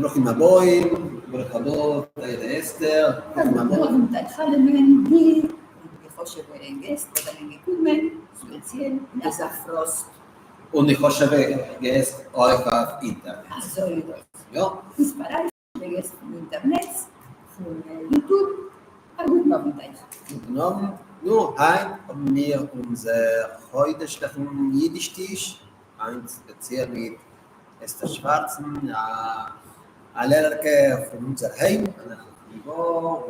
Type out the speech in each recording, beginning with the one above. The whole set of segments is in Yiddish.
ברוכים הבאים, ברוך הבא, טייערע אסתר, ברוכים הבאים. גוטן אוונט אייך אלעמען, דיר און די חשוב'ע געסט וואס זענען געקומען, ספעציעל אין אזא פראסט. און די חשוב'ע געסט אויך אויף אינטערנעט. אזוי איז דאס. יא. איז פאר אייך חשוב'ע געסט פון אינטערנעץ, פון YouTube, א גוטן אוונט אייך. גוטן אוונט. נו, היינט האבן מיר אונזער חודש'ליכן אידיש טיש, היינט ספעציעל מיט אסתר שווארצן, א לערערקע פון אונזער היים, א לערערקע פון ייווא,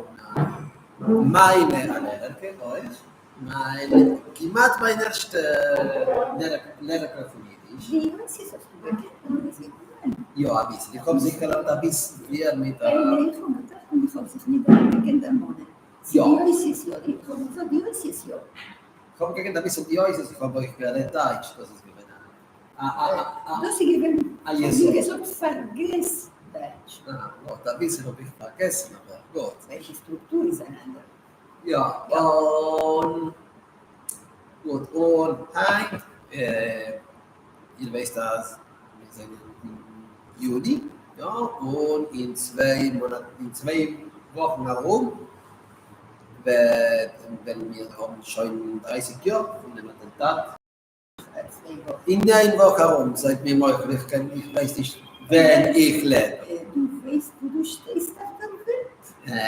און מיינע א לערערקע אויך, מיין, כמעט מיין ערשטע לערערקע פון אידיש. די אותיות האסטו געקענט ווען דו ביסט געקומען? יא אביסל, איך האב זיך געלערנט אביסל פריער מיט א. איך האב געטראכט און איך האב זיך ניט געקענט דערמאנען. יא. די אותיות יא, איך האב געזאגט די אותיות יא. איך האב געקענט אביסל די אותיות, איך האב אויך גערעדט דייטש, דאס איז געווען א. דאס איז געווען, כ'האב דיר געזאגט פארגעס דייטש. גוט, אביסל האב איך פארגעסן אבער גוט. ווייל די סטרוקטור איז אן אנדערע. יא, און גוט, און היינט, איר ווייסט אז מיר זענען אין יוני, יא, און אין צוויי מאנאטן, אין צוויי וואכן ארום וועלן מיר האבן שוין דרייסיג יאר פון דעם אטענטאט. אין איין וואך ארום, זייט מיר מוחל, איך קען, איך ווייס נישט ווען איך לעב. דו ווייסט וואו דו שטייסט אויף דער וועלט?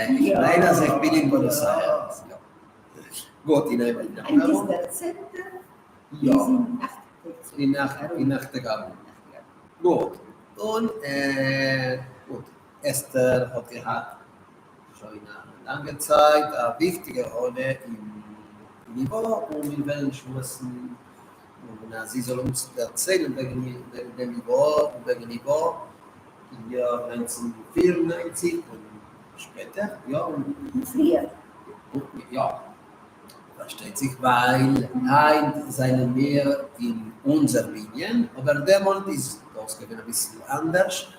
איך מיין אז איך בין אין בוענאס איירעס, יא. גוט, אין איין וואך ארום. היינט איז דער צענטער, יא. איז אין אכט טעג ארום. אין אכט טעג ארום. גוט, און גוט, אסתר האט געהאט שוין א לאנגע צייט א וויכטיגע ראלע אין ייווא, און מיר וועלן שמועסן און אז זי זאל אונז דערציילן וועגן דעם ייווא און וועגן ייווא אין יאר 1994 און שפעטער, יא, און פריער. יא, פארשטייט זיך ווייל היינט זענען מיר אין אונזער בנין, אבער דעמאלט איז דאס געווען אביסל אנדערש.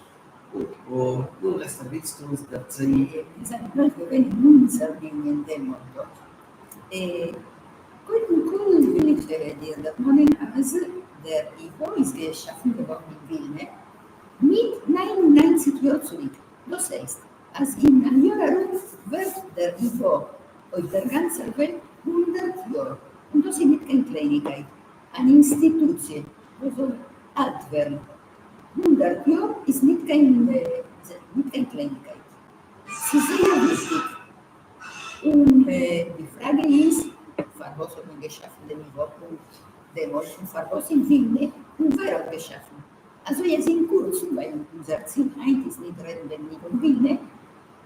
גוט, נו, אסתר, ווילסטו אונז דערציילן? מיר זענען נאך געווען אין אונזער בנין דעמאלט דארט. קודם כל וויל איך דיר דערמאנען אז דער ייווא איז געשאפן געווארן אין ווילנע מיט 99 יאר צוריק, דאס הייסט אז אין א יאר ארום ווערט דער ייווא אויף דער גאנצער וועלט 100 יאר, און דאס איז ניט קיין קלייניגקייט, אן אינסטיטוציע וואס זאל אלט ווערן 100 יאר איז ניט קיין ניט קיין קלייניגקייט, ס'איז זייער וויכטיג, און די פראגע איז פארוואס האט מען געשאפן דעם ייווא פונקט דעמאלט און פארוואס אין ווילנע און ווער האט געשאפן, אזוי אז אין קורצן, ווייל אונזער ציל היינט איז ניט רעדן וועגן ייווא אין ווילנע,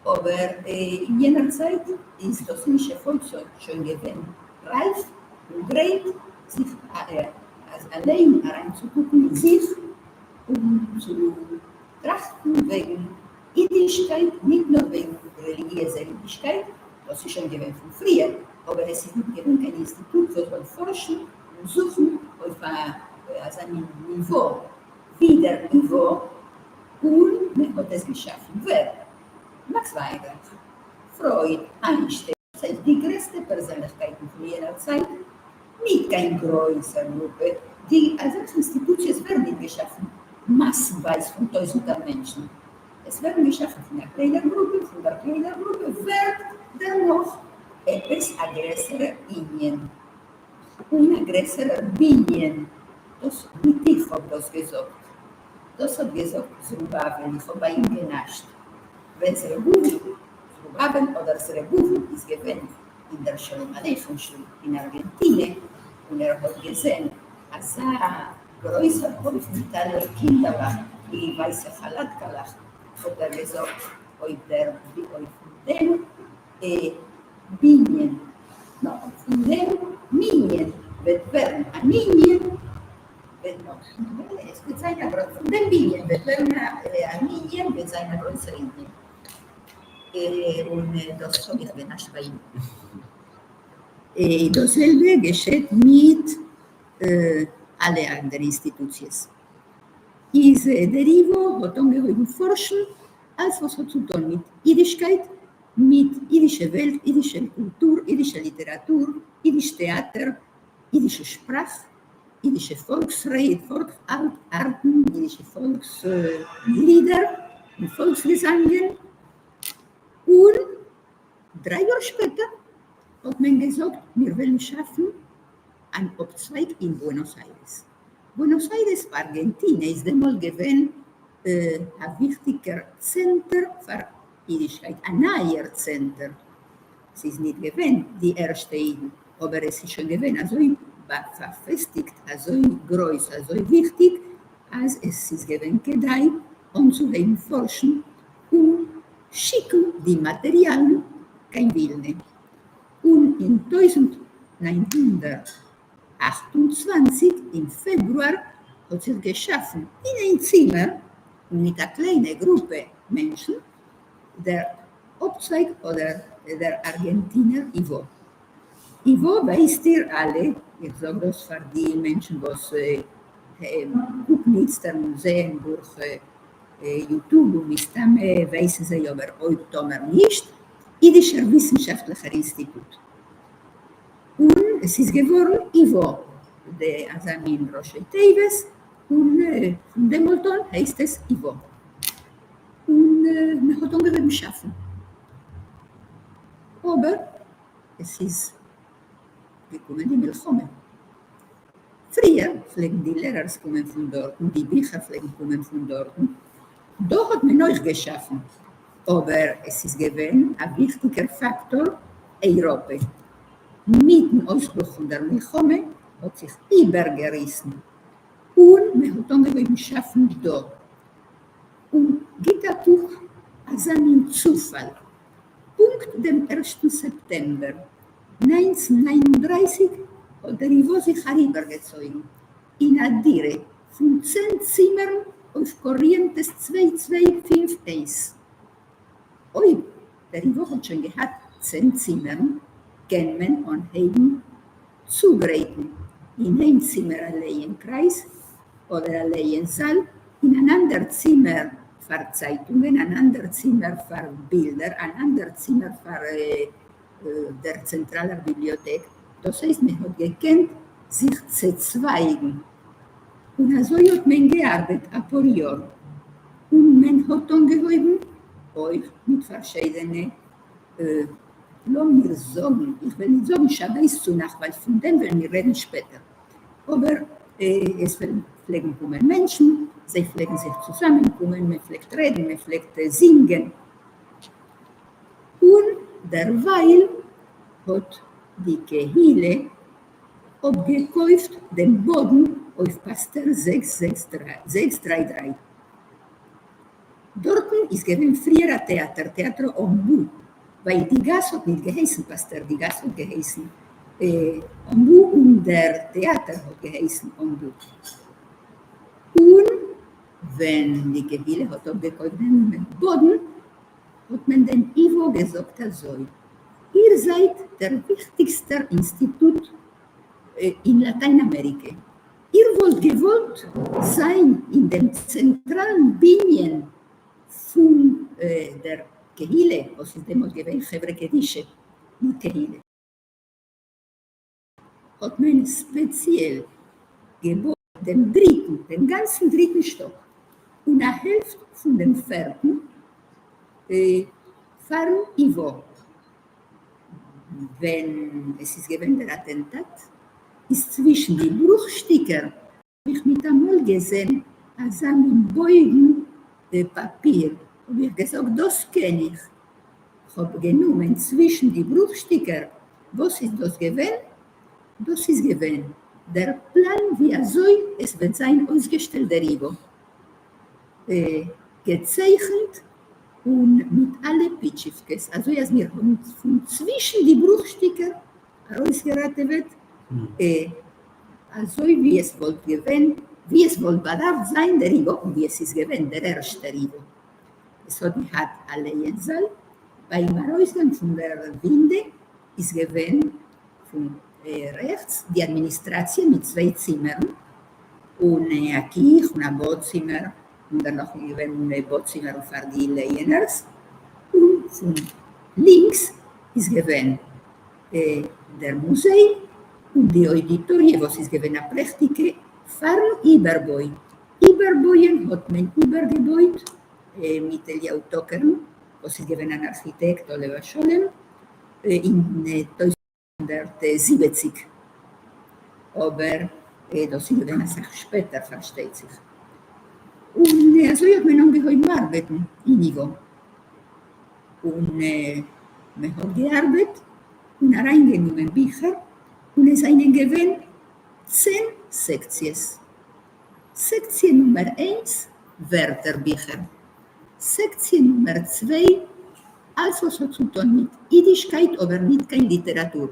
אבער אין יענער צייט איז דאס אידישע פאלק שוין געווען רייף און גרייט זיך אליין אריינצוקוקן אין זיך און צו טראכטן וועגן אידישקייט, ניט נאר וועגן רעליגיעזער אידישקייט, דאס איז שוין געווען פון פריער, אבער עס איז ניט געווען קיין אינסטיטוט וואס זאל פארשן און זוכן אויף אזא מין ניווא ווי דער ייווא, און מען האט עס געשאפן ווער? מאקס וויינרייך, פרויד, איינשטיין, דאס הייסט די גרעסטע פערזענליכקייטן פון יענער צייט, ניט קיין גרויסער גרופע, די אזעלכע אינסטיטוציעס ווערן ניט געשאפן מאסנווייז פון טויזנטער מענטשן, עס ווערן געשאפן פון א קליינער גרופע, פון דער קליינער גרופע ווערט דערנאך עפעס א גרעסערער ענין און א גרעסערער בנין, דאס ניט איך האב דאס געזאגט, דאס האט געזאגט זרובבל, איך האב ביי אים גענאשט ווען זרובבל, זרובבל אדער זרבובל איז געווען אין דער שלום עליכם שול אין ארגענטינע און ער האט געזען אזא גרויסער הויפן מיט אלע קינדערלעך מיט די ווייסע כאלאטקעלעך, האט ער געזאגט אויף דער אויף דעם בנין, נאר פון דעם מנין וועט ווערן א מנין, וועט נאך עס וועט זיין א גרויסער, פון דעם בנין וועט ווערן א מנין, וועט זיין א גרויסער ענין. און דאס האב איך גענאשט ביי אים. דאס זעלבע געשעט מיט אלע אנדערע אינסטיטוציעס. איז דער ייווא האט אנגעהויבן פארשן אלס וואס האט צו טון מיט אידישקייט, מיט אידישע וועלט, אידישע קולטור, אידישע ליטעראטור, אידיש טעאטער, אידישע שפראך, אידישע פאלקס רייד, פאלקס ארטן, אידישע פאלקס לידער. און פאלקס-געזאנגען, און דריי יאר שפעטער האט מען געזאגט מיר וועלן שאפן אן אפצווייג אין בוענאס איירעס. בוענאס איירעס, ארגענטינע, איז דעמאלט געווען א וויכטיגער צענטער פאר אידישקייט, א נייער צענטער. ס'איז ניט געווען די ערשטע אידן, אבער עס איז שוין געווען אזוי פארפעסטיגט, אזוי גרויס, אזוי וויכטיג, אז עס איז געווען כדאי אנצוהייבן פארשן און שיקן די מאטעריאלן קיין ווילנע, און אין 1928 אין פעברואר האט זיך געשאפן אין איין צימער און מיט א קליינע גרופע מענטשן דער אפצווייג אדער דער ארגענטינער ייוואו. ייוואו ווייסט איר אלע, איך זאג דאס פאר די מענטשן וואס קוקן איצטער און זעען דורך YouTube און מסתמא ווייסן זיי אבער אויב טאמער נישט, אידישער וויסנשאפטליכער אינסטיטוט. און עס איז געווארן ייוואו, אזא מין ראשי תיבות, און פון דעמאלט אן הייסט עס ייוואו. און מען האט אנגעהויבן שאפן. אבער עס איז געקומען די מלחמה. פריער פלעגן די לערערס קומען פון דארטן, די ביכער פלעגן קומען פון דארטן, דא האט מען אויך געשאפן, אבער עס איז געווען א וויכטיגער פאקטאר אייראפע. מיטן אויסברוך פון דער מלחמה האט זיך איבערגעריסן און מען האט אנגעהויבן שאפן דא. און גיט א קוק אזא מין צופאל, פונקט דעם ערשטן סעפטעמבער 1939 האט דער ייוואו זיך אריבערגעצויגן אין א דירה פון 10 צימערן אויף קאריענטעס 2251. אויב דער ייוואו האט שוין געהאט 10 צימערן קען מען אנהייבן צוגרייטן אין איין צימער א לייען-קרייז אדער א לייען-זאל, אין אן אנדער צימער פאר צייטונגען, אן אנדער צימער פאר בילדער, אן אנדער צימער פאר דער צענטראלער ביבליאטעק, דאס הייסט מען האט געקענט זיך צעצווייגן, און אזוי האט מען געארבעט אפאר יאר, און מען האט אנגעהויבן אויך מיט פארשיידענע לאמיר זאגן, איך וועל ניט זאגן שבת צו נאכט ווייל פון דעם וועלן מיר רעדן שפעטער, אבער עס פלעגן קומען מענטשן, זיי פלעגן זיך צוזאמען קומען, מען פלעגט רעדן, מען פלעגט זינגען, און דערווייל האט די קהילה אפגעקויפט דעם באדן אויף פאסטער 633. דארטן איז געווען פריער א טעאטער, Teatro Ombú, ווייל די גאס האט ניט געהייסן פאסטער, די גאס האט געהייסן אמבו און דער טעאטער האט געהייסן אמבו. און ווען די קהילה האט אפגעקויפט דעם באדן, האט מען דעם ייוואו געזאגט אזוי, איר זייט דער וויכטיגסטער אינסטיטוט אין לאטיין אמעריקע, איר וואלט געוואלט זיין אין דעם צענטראלן בנין פון דער קהילה, וואס איז דעמאלט געווען חברה קדישא, ניט קהילה, האט מען ספעציעל געבויט דעם דריטן, דעם גאנצן דריטן שטאק, און א העלפט פון דעם פערטן פארן ייוואו. ווען עס איז געווען דער אטענטאט, איז צווישן די ברוכשטיקער האב איך מיטאמאל געזען אזא מין בויגן פאפיר, האב איך געזאגט דאס קען איך, כ'האב גענומען צווישן די ברוכשטיקער, וואס איז דאס געווען? דאס איז געווען דער פלאן ווי אזוי עס וועט זיין אויסגעשטעלט דער ייוואו, געצייכנט און מיט אלע פיטשיווקעס, אזוי אז מיר האבן פון צווישן די ברוכשטיקער ארויסגעראטעוועט אזוי ווי עס וואלט געווען, ווי עס וואלט באדארפט זיין דער ייוואו און ווי עס איז געווען דער ערשטער ייוואו. עס האט געהאט א לייען-זאל, ביים ארויסגאנג פון דער ווינדע איז געווען פון רעכטס די אדמיניסטראציע מיט צוויי צימערן און א קיך און א באד צימער, און דערנאך איז געווען באד צימערן פאר די לייענערס, און פון לינקס איז געווען דער מוזיי און די אוידיטאריע וואס איז געווען א פרעכטיגע פארן איבערבוי, איבערבויען האט מען איבערגעבויט. מיט אליהו טאקערן, וואס איז געווען אן ארכיטעקט עליו השלום, אין 170, אבער דאס איז געווען אסאך שפעטער פארשטייט זיך. און אזוי האט מען אנגעהויבן ארבעטן אין ייווא. און מען האט געארבעט און אריינגענומען ביכער, און עס זענען געווען 10 סעקציעס. סעקציע נומער איינס, ווערטער ביכער. סעקציע נומער צוויי, אלץ וואס האט צו טון מיט אידישקייט אבער ניט קיין ליטעראטור.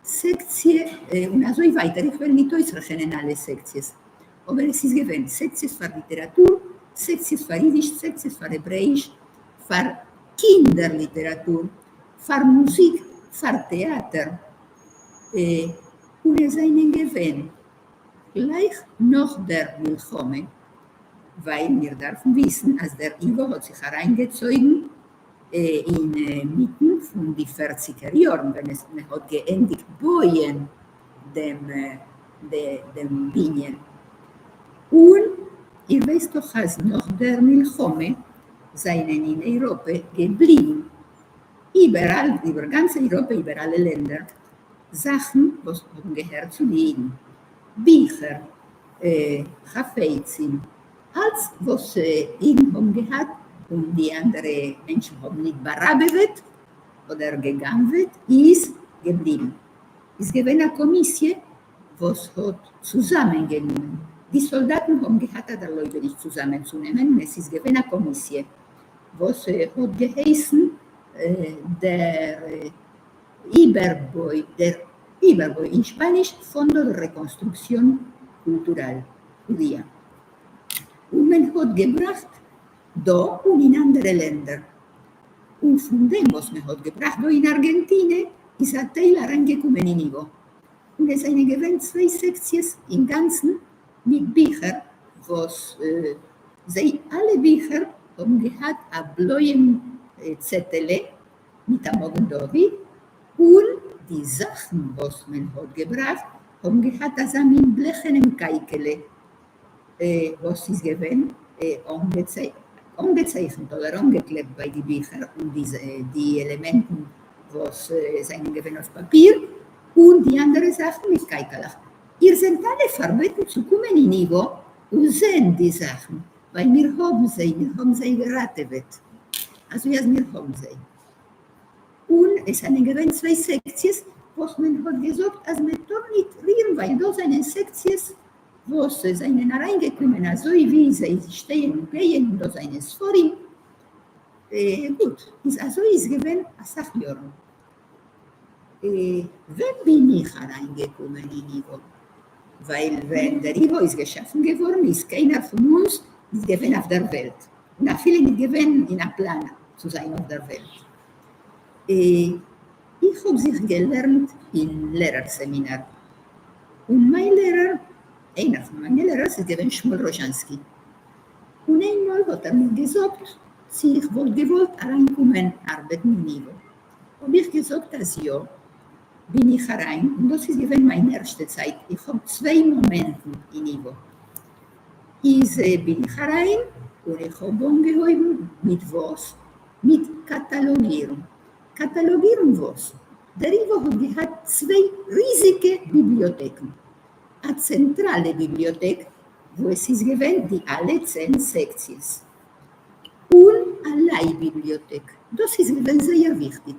סעקציע, און אזוי ווייטער, איך וועל ניט אויסרעכענען אלע סעקציעס, אבער עס איז געווען סעקציעס פאר ליטעראטור, סעקציעס פאר אידיש, סעקציעס פאר העברעאיש, פאר קינדער ליטעראטור, פאר מוזיק, פאר טעאטער, און עס זענען געווען גלייך נאך דער מלחמה, ווייל מיר דארפן וויסן אז דער ייווא האט זיך אריינגעצויגן אין מיטן פון די פערציגער יארן ווען עס מען האט געענדיגט בויען דעם דעם בנין, און איר ווייסט דאך אז נאך דער מלחמה זענען אין אייראפע געבליבן איבעראל איבער גאנץ אייראפע איבער אלע לענדער זאכן וואס האבן געהערט צו די אידן, ביכער, חפצים, אלץ וואס אידן האבן געהאט און די אנדערע מענטשן האבן ניט באראבעוועט אדער גע'גנב'עט איז געבליבן. איז געווען א קאמיסיע וואס האט צוזאמענגענומען, די סאלדאטן האבן געהאט א דערלויבעניש צוזאמענצונעמען און עס איז געווען א קאמיסיע וואס האט געהייסן דער איבערבוי, דער איבערבוי, אין שפאניש Fondo de Reconstrucción Cultural Judía, און מען האט געבראכט דא און אין אנדערע לענדער, און פון דעם וואס מען האט געבראכט דא אין ארגענטינע איז א טייל אריינגעקומען אין ייווא, און עס זענען געווען צוויי סעקציעס אינגאנצן מיט ביכער וואס זיי אלע ביכער האבן געהאט א בלויען צעטעלע מיט א מגן דוד, און די זאכן וואס מען האט געבראכט האבן געהאט אזא מין בלעכענעם קייקעלע וואס איז געווען אנגעצייכנט אדער אנגעקלעבט ביי די ביכער און די עלעמענטן וואס זענען געווען אויף פאפיר, און די אנדערע זאכן מיט קייקעלעך. איר זענט אלע פארבעטן צו קומען אין ייווא און זען די זאכן, ווייל מיר האבן זיי, מיר האבן זיי געראטעוועט, אזוי אז מיר האבן זיי. און עס זענען געווען צוויי סעקציעס וואס מען האט געזאגט אז מען טאר ניט רירן ווייל דאס זענען סעקציעס וואס זענען אריינגעקומען אזוי ווי זיי שטייען און גייען און דאס זענען ספרים. גוט, איז אזוי איז געווען אסאך יארן. ווען בין איך אריינגעקומען אין ייווא? ווייל ווען דער ייווא איז געשאפן געווארן איז קיינער פון אונז ניט געווען אויף דער וועלט, און אפילו ניט געווען אין א פלאן צו זיין אויף דער וועלט. איך האב זיך געלערנט אין לערער סעמינאר, און מיין לערער, איינער פון מיינע לערערס איז געווען שמואל ראזשאנסקי, און איינמאל האט ער מיר געזאגט צי איך וואלט געוואלט אריינקומען ארבעטן אין ייווא. האב איך געזאגט אז יא, בין איך אריין, און דאס איז געווען מיין ערשטע צייט, איך האב צוויי מאמענטן אין ייווא, איז בין איך אריין און איך האב אנגעהויבן מיט וואס? מיט קאטאלאגירן. קאטאלאגירן וואס? דער ייווא האט געהאט צוויי ריזיגע ביבליאטעקן, א צענטראלע ביבליאטעק וואו עס איז געווען די אלע 10 סעקציעס, און א ליי-ביבליאטעק. דאס איז געווען זייער וויכטיג,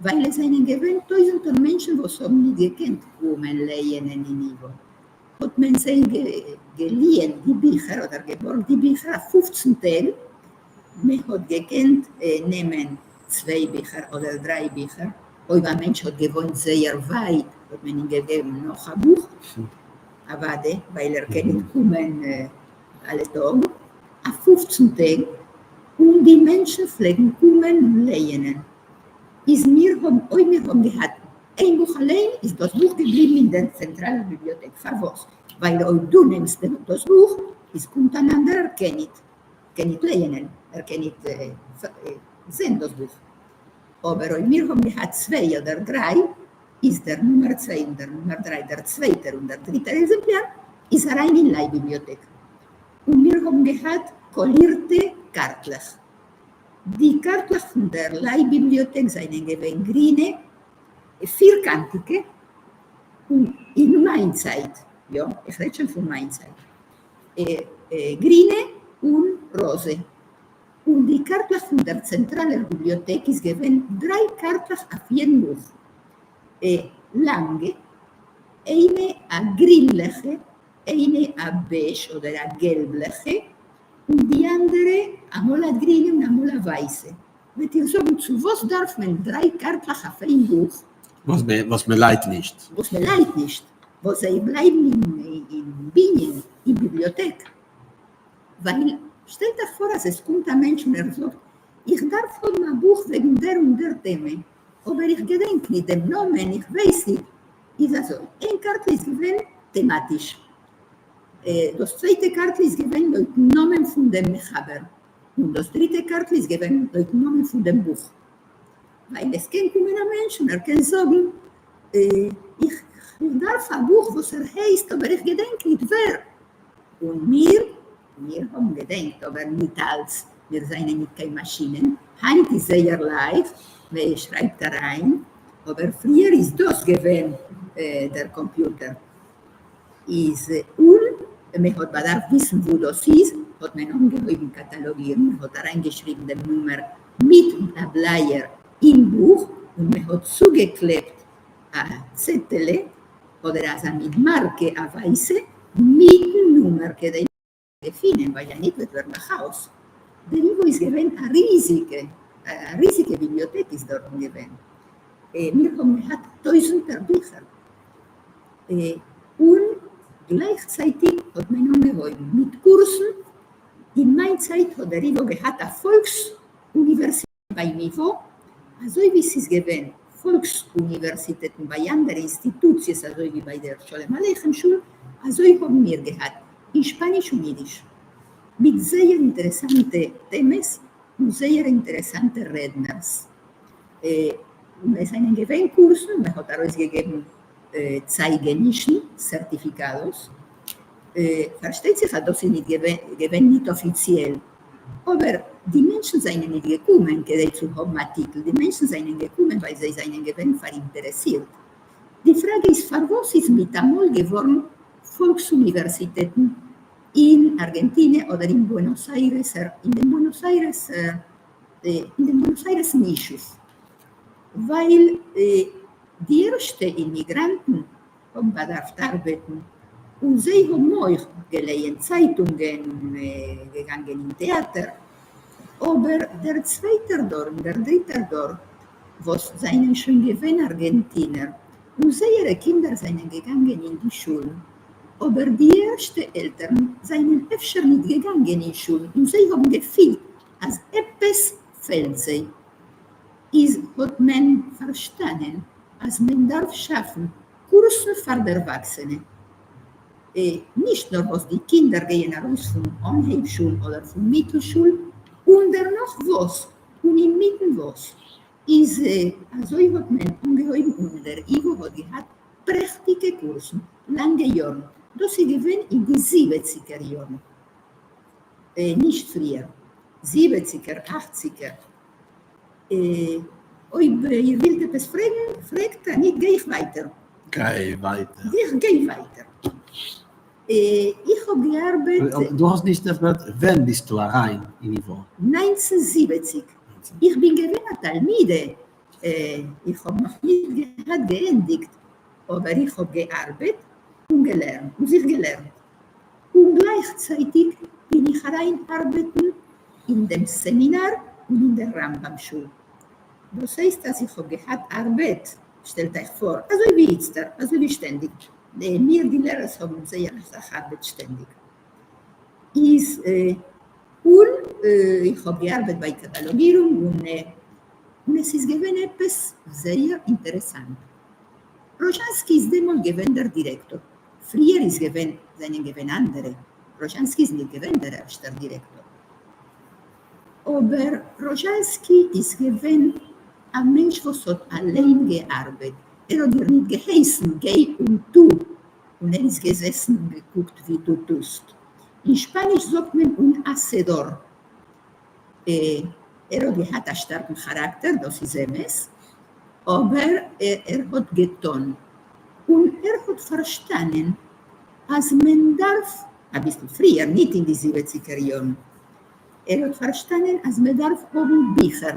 ווייל עס זענען געווען טויזנטער מענטשן וואס האבן ניט געקענט קומען לייענען אין ייווא, האט מען זיי געליען די ביכער אדער געבארגט די ביכער אויף 15 טעג, מען האט געקענט נעמען צוויי ביכער אדער דריי ביכער, אויב א מענטש האט געוואוינט זייער ווייט האט מען אים געגעבן נאך א בוך, אוודאי ווייל ער קען ניט קומען אלע טאג, אויף 15 טעג, און די מענטשן פלעגן קומען און לייענען. איז מיר האבן, אויב מיר האבן געהאט איין בוך אליין, איז דאס בוך געבליבן אין דער צענטראלער ביבליאטעק. פארוואס? ווייל אויב דו נעמסט דאס בוך, איז קומט אן אנדערער קען ניט, קען ניט לייענען, ער קען ניט זען דאס בוך. אבער אויב מיר האבן געהאט צוויי אדער דריי, איז דער נומער צוויי און דער נומער דריי, דער צווייטער און דער דריטער עקזעמפלאר, איז אריין אין ליי-ביבליאטעק. און מיר האבן געהאט קאלירטע קארטלעך. די קארטלעך פון דער ליי-ביבליאטעק זענען געווען גרינע, פירקאנטיגע, און אין מיין צייט, יא, איך רעד שוין פון מיין צייט, גרינע און ראזע. און די קארטלעך פון דער צענטראלער ביבליאטעק איז געווען דריי קארטלעך אויף יעדן בוך, לאנגע, איינע א גרינליכע, איינע א בעזש אדער א געלבליכע, און די אנדערע אמאל א גרינע און אמאל א ווייסע. וועט איר זאגן צו וואס דארף מען דריי קארטלעך אויף איין בוך? וואס מען לייט נישט. וואס מען לייט נישט, וואס זיי בלייבן אין בנין, אין ביבליאטעק. ווייל שטעלט אייך פאר אז עס קומט א מענטש און ער זאגט, איך דארף האבן א בוך וועגן דער און דער טעמע, אבער איך געדענק ניט דעם נאמען, איך ווייס ניט. איז אזוי, איין קארטל איז געווען טעמאטיש, דאס צווייטע קארטל איז געווען לויטן נאמען פון דעם מחבר, און דאס דריטע קארטל איז געווען לויטן נאמען פון דעם בוך. ווייל עס קען קומען א מענטש און ער קען זאגן, איך דארף א בוך וואס ער הייסט אבער איך געדענק ניט ווער. און מיר, מיר האבן געדענקט אבער ניט אלץ, מיר זענען ניט קיין מאשינען, היינט איז זייער לייכט, מען שרייבט אריין, אבער פריער איז דאס געווען דער קאמפיוטער. איז און מען האט באדארפט וויסן וואו דאס איז, האט מען אנגעהויבן קאטאלאגירן, מען האט אריינגעשריבן דעם נומער מיט א בלייער אין בוך, און מען האט צוגעקלעפט א צעטעלע אדער אזא מין מארקע א ווייסע מיטן נומער כדי געפינען ווייל אניט וועט ווערן א כאאס. דער ייווא איז געווען א ריזיגע א ריזיגע ביבליאטעק איז דארטן געווען, מיר האבן געהאט טויזענטער ביכער, און גלייכצייטיג האט מען אנגעהויבן מיט קורסן, אין מיין צייט האט דער ייווא געהאט א פאלקס אוניווערסיטעט ביים ייווא, אזוי ווי ס'איז געווען פאלקס אוניווערסיטעטן ביי אנדערע אינסטיטוציעס אזוי ווי ביי דער שלום עליכם שול, אזוי האבן מיר געהאט אין שפאניש און אידיש, מיט זייער אינטערעסאנטע טעמעס און זייער אינטערעסאנטע רעדנערס. און עס זענען געווען קורסן, מען האט ארויסגעגעבן צייגענישן, certificados, פארשטייט זיך אז דאס איז ניט געווען ניט אפיציעל, אבער די מענטשן זענען ניט געקומען כדי צו האבן א טיטל, די מענטשן זענען געקומען ווייל זיי זענען געווען פאראינטערעסירט. די פראגע איז פארוואס איז מיטאמאל געווארן פאלקס-אוניווערסיטעטן אין ארגענטינע אדער אין בוענאס איירעסער, אין דעם בוענאס איירעסער, אין דעם בוענאס איירעסן ישוב, ווייל די ערשטע אימיגראנטן האבן באדארפט ארבעטן, און זיי האבן אויך געלייענט צייטונגען און געגאנגען אין טעאטער, אבער דער צווייטער דור און דער דריטער דור וואס זענען שוין געווען ארגענטינער און זייערע קינדער זענען געגאנגען אין די שולן, אבער די ערשטע עלטערן זענען אפשר ניט געגאנגען אין שול און זיי האבן געפילט אז עפעס פעלט זיי. איז האט מען פארשטאנען אז מען דארף שאפן קורסן פאר דערוואקסענע, נישט נאר וואס די קינדער גייען ארויס פון אנהייב שול אדער פון מיטל שול און דערנאך וואס און אינמיטן וואס, איז אזוי האט מען אנגעהויבן און דער ייווא האט געהאט פרעכטיגע קורסן לאנגע יארן, דאס איז געווען אין די זיבעציגער יארן, נישט פריער, זיבעציגער אכציגער. אויב איר ווילט עפעס פרעגן, פרעגט, אניט גיי איך ווייטער. גיי ווייטער. איך גיי ווייטער. איך האב געארבעט. דו האסט נישט ערקלערט ווען ביסטו אריין אין ייווא? 1970. איך בין געווען א תלמידה, איך האב נאך נישט געהאט געענדיגט, אבער איך האב געארבעט און געלערנט און זיך געלערנט. און גלייכצייטיג בין איך אריין ארבעטן אין דעם סעמינאר און אין דער רמב"ם שול. דאס הייסט אז איך האב געהאט ארבעט, שטעלט אייך פאר, אזוי ווי איצטער, אזוי ווי שטענדיג, מיר די לערערס האבן זייער אסאך ארבעט שטענדיג. איז און איך האב געארבעט ביי קאטאלאגירונג און און עס איז געווען עפעס זייער אינטערעסאנט. ראזשאנסקי איז דעמאלט געווען דער דירעקטאר. פריער איז געווען זענען געווען אנדערע, ראזשאנסקי איז ניט געווען דער ערשטער דירעקטאר, אבער ראזשאנסקי איז געווען א מענטש וואס האט אליין געארבעט, ער האט דיר ניט געהייסן גיי און טו, און ער איז געזעסן און געקוקט ווי דו טוסט. אין שפאניש זאגט מען un hacedor. ער האט געהאט א שטארקן כאראקטער, דאס איז אמת, אבער ער האט געטון, און ער האט פארשטאנען אז מען דארף, אביסל פריער, ניט אין די זיבעציגער יארן, ער האט פארשטאנען אז מען דארף האבן ביכער.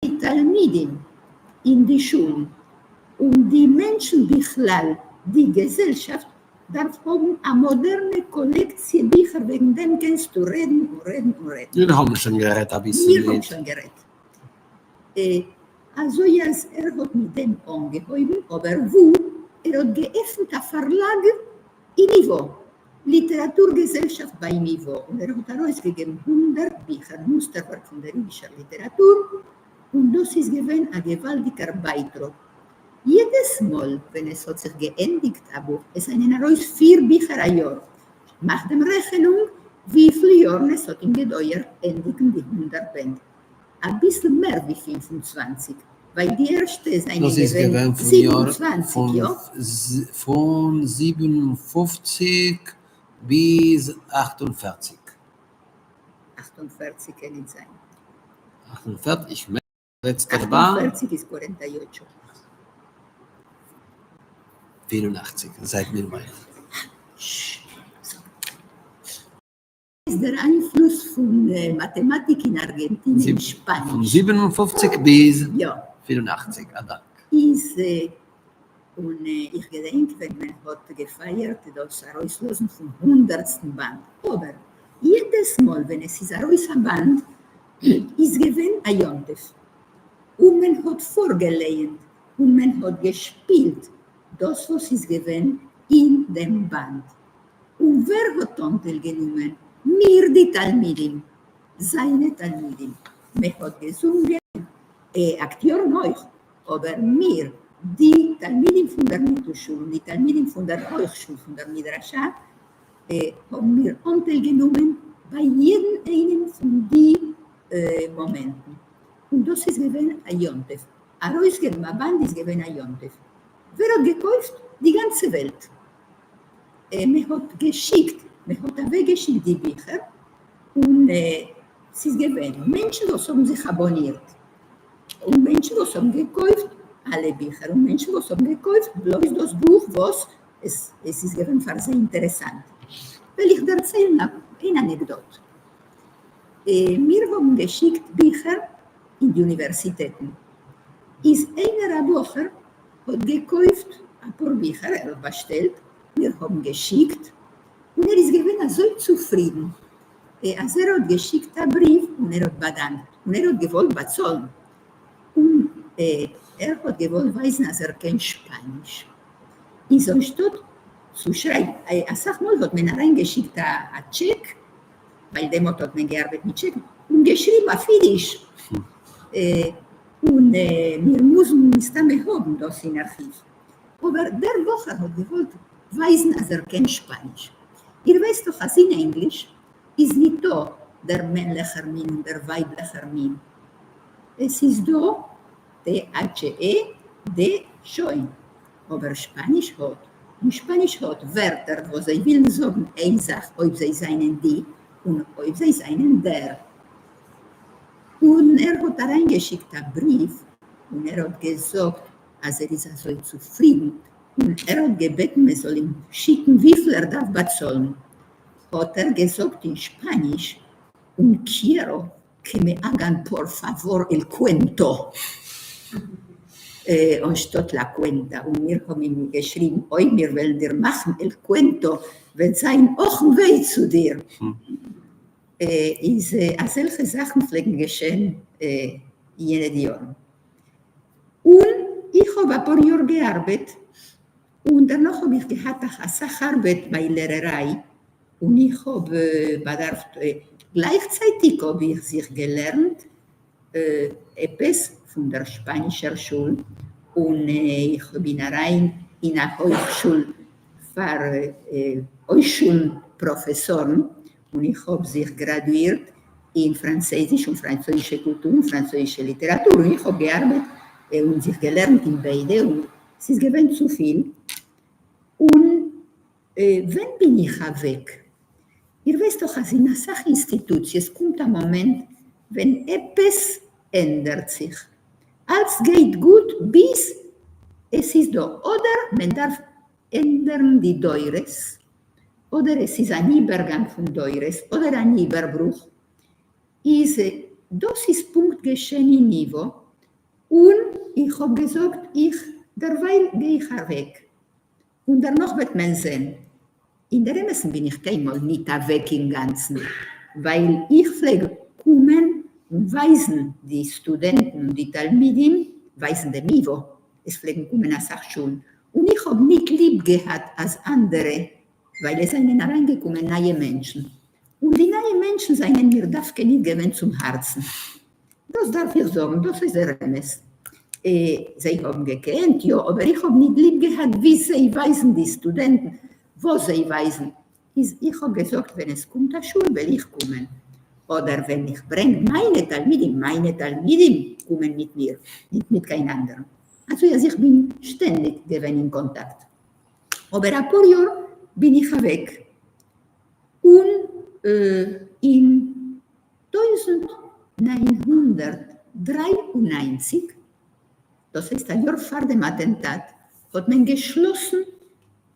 די תלמידים אין די שולן און די מענטשן בכלל, די געזעלשאפט דארף האבן א מאדערנע קאלעקציע ביכער, וועגן דעם קענסטו רעדן און רעדן און רעדן. מיר האבן שוין גערעדט אביסל מיר האבן מיט. שוין גערעדט. אזוי אז ער האט מיט דעם אנגעהויבן, אבער וואו ער האט געעפנט א פארלאג אין ייוואו, ליטעראַטור געזעלשאַפֿט בײַם ייִוואָ, און ער האָט אַרויסגעגעבן 100 ביכער, מוסטערווערק פֿון דער ייִדישער ליטעראַטור, און דאָס איז געווען אַ געוואַלדיקער בײַטראָג. יעדעס מאָל, ווען עס האָט זיך געענדיקט אַ בוך, עס זײַנען אַרויס פֿיר ביכער אַ יאָר, מאַך דעם רעכענונג, וויפֿל יאָרן עס האָט אים געדויערט ענדיקן די 100 בענד. אַ ביסל מער ווי 25, ווײַל די ערשטע זײַנען דאס איז געווען געווען פון יאר 27, פון יא? פון 57 ביז 48. 48 קען ניט זײַן. 48, איך מיין לעצטער באנד. 48 איז cuarenta y ocho. 84, זייט מיר מוחל. איז דער איינפלוס פון מאטעמאטיק אין ארגענטינע אין פון שפאניש. 57 ביז יא. 84, א דאנק. איז און איך געדענק ווען מען האט געפייערט דאס ארויסלאזן פון הונדערטסטן באנד, אבער יעדעס מאל ווען עס איז ארויס א באנד איז געווען א יום טוב, און מען האט פארגעלייענט און מען האט געשפילט דאס וואס איז געווען אין דעם באנד. און ווער האט אנטייל גענומען? מיר די תלמידים, זיינע תלמידים, מען האט געזונגען, אקטיארן אויך, אבער מיר די תלמידים פון דער מיטלשול און די תלמידים פון דער הויכשול פון דער מדרשה האבן מיר אנטייל גענומען ביי יעדן איינעם פון די מאמענטן, און דאס איז געווען א יום טוב, ארויסגעבן א באנד איז געווען א יום טוב, ווער האט געקויפט? די גאנצע וועלט. מען האט געשיקט, מען האט אוועקגעשיקט די ביכער, און ס'איז געווען מענטשן וואס האבן זיך אבאנירט, און מענטשן וואס האבן געקויפט אלע ביכער, און מענטשן וואס האבן געקויפט בלויז דאס בוך וואס עס איז געווען פאר זיי אינטערעסאנט. וועל איך דערציילן איין אנעקדאט. מיר האבן געשיקט ביכער אין די אוניווערסיטעטן, איז איינער א בחור האט געקויפט אפאר ביכער, ער האט באשטעלט, מיר האבן געשיקט, און ער איז געווען אזוי צופרידן, אז ער האט געשיקט א בריוו און ער האט באדאנקט, און ער האט געוואלט באצאלן, און ער האט געוואלט ווייזן אז ער קען שפאניש, איז אנשטאט צו שרייבן, אסאך מאל האט מען אריינגעשיקט א טשעק, ווייל דעמאלט האט מען געארבעט מיט טשעקן, און געשריבן אויף אידיש. און מיר מוזן מסתמא האבן דאס אין ארכיוו. אבער דער בחור האט געוואלט ווייזן אז ער קען שפאניש. איר ווייסט דאך אז אין ענגליש איז ניטא דער מענליכער מין און דער ווייבליכער מין. עס איז דא THE, די, שוין. אבער שפאניש האט, און שפאניש האט ווערטער וואס זיי ווילן זאגן איין זאך אויב זיי זענען די און אויב זיי זענען דער. און ער האט אריינגעשיקט א בריוו און ער האט געזאגט אז ער איז אזוי צופרידן און ער האט געבעטן מען זאל אים שיקן וויפיל ער דארף באצאלן, האט ער געזאגט אין שפאניש און quiero que me hagan por favor el cuento אנשטאט la cuenta, און מיר האבן אים געשריבן אויב מיר וועלן דיר מאכן el cuento וועט זיין אך און וויי צו דיר. איז אזעלכע זאכן פלעגן געשען אין יענע די יארן. און איך האב אפאר יאר געארבעט, און דערנאך האב איך געהאט אסאך ארבעט ביי לערעריי, און איך האב באדארפט, גלייכצייטיג האב איך זיך געלערנט עפעס פון דער שפאנישער שול, און איך בין אריין אין א הויכשול פאר הויכשול פראפעסארן, און איך האב זיך גראדואירט אין פראנצויזיש און פראנצויזישע קולטור און פראנצויזישע ליטעראטור, און איך האב געארבעט און זיך געלערנט אין ביידע, און ס'איז געווען צופיל. און ווען בין איך אוועק? איר ווייסט דאך אז אין אסאך אינסטיטוציעס קומט א מאמענט ווען עפּעס ענדערט זיך. אַלץ גייט גוט ביז עס איז דאָ אָדער מען דאַרף ענדערן די דורות, אָדער עס איז אַן איבערגאַנג פֿון דורות, אָדער אַן איבערברוך. איז דאָס איז פּונקט געשען אין ייִוואָ, און איך האָב געזאָגט, איך דערווײַל גיי איך אַוועק, און דערנאָך וועט מען זען. אין דער אמתן בין איך קיינמאָל ניט אַוועק אין גאַנצן, ווײַל איך פֿלעג קומען און ווײַזן די סטודענטן און די תּלמידים, ווײַזן דעם ייִוואָ. עס פֿלעגן קומען אַ סך שולן, און איך האָב ניט ליב געהאַט אַז אַנדערע, ווײַל עס זײַנען אַרײַנגעקומען נײַע מענטשן, און די נײַע מענטשן זײַנען מיר דווקא ניט געווען צום האַרצן. דאָס דאַרף איך זאָגן, דאָס איז דער אמת. זיי האָבן געקענט, יאָ, אָבער איך האָב ניט ליב געהאַט ווי זיי ווײַזן די סטודענטן, וואָס זיי ווײַזן. איז איך האָב געזאָגט, ווען עס קומט אַ שול, וועל איך קומען. אָדער ווען איך ברענג מײַנע תּלמידים, מײַנע תּלמידים קומען מיט מיר, ניט מיט קיין אַנדערן. אַזוי אַז איך בין שטענדיק געווען אין קאָנטאַקט. אָבער אַ פּאָר יאָר בין איך אַוועק, און אין 1993, דאס הייסט א יאר פאר דעם אטענטאט, האט מען געשלאסן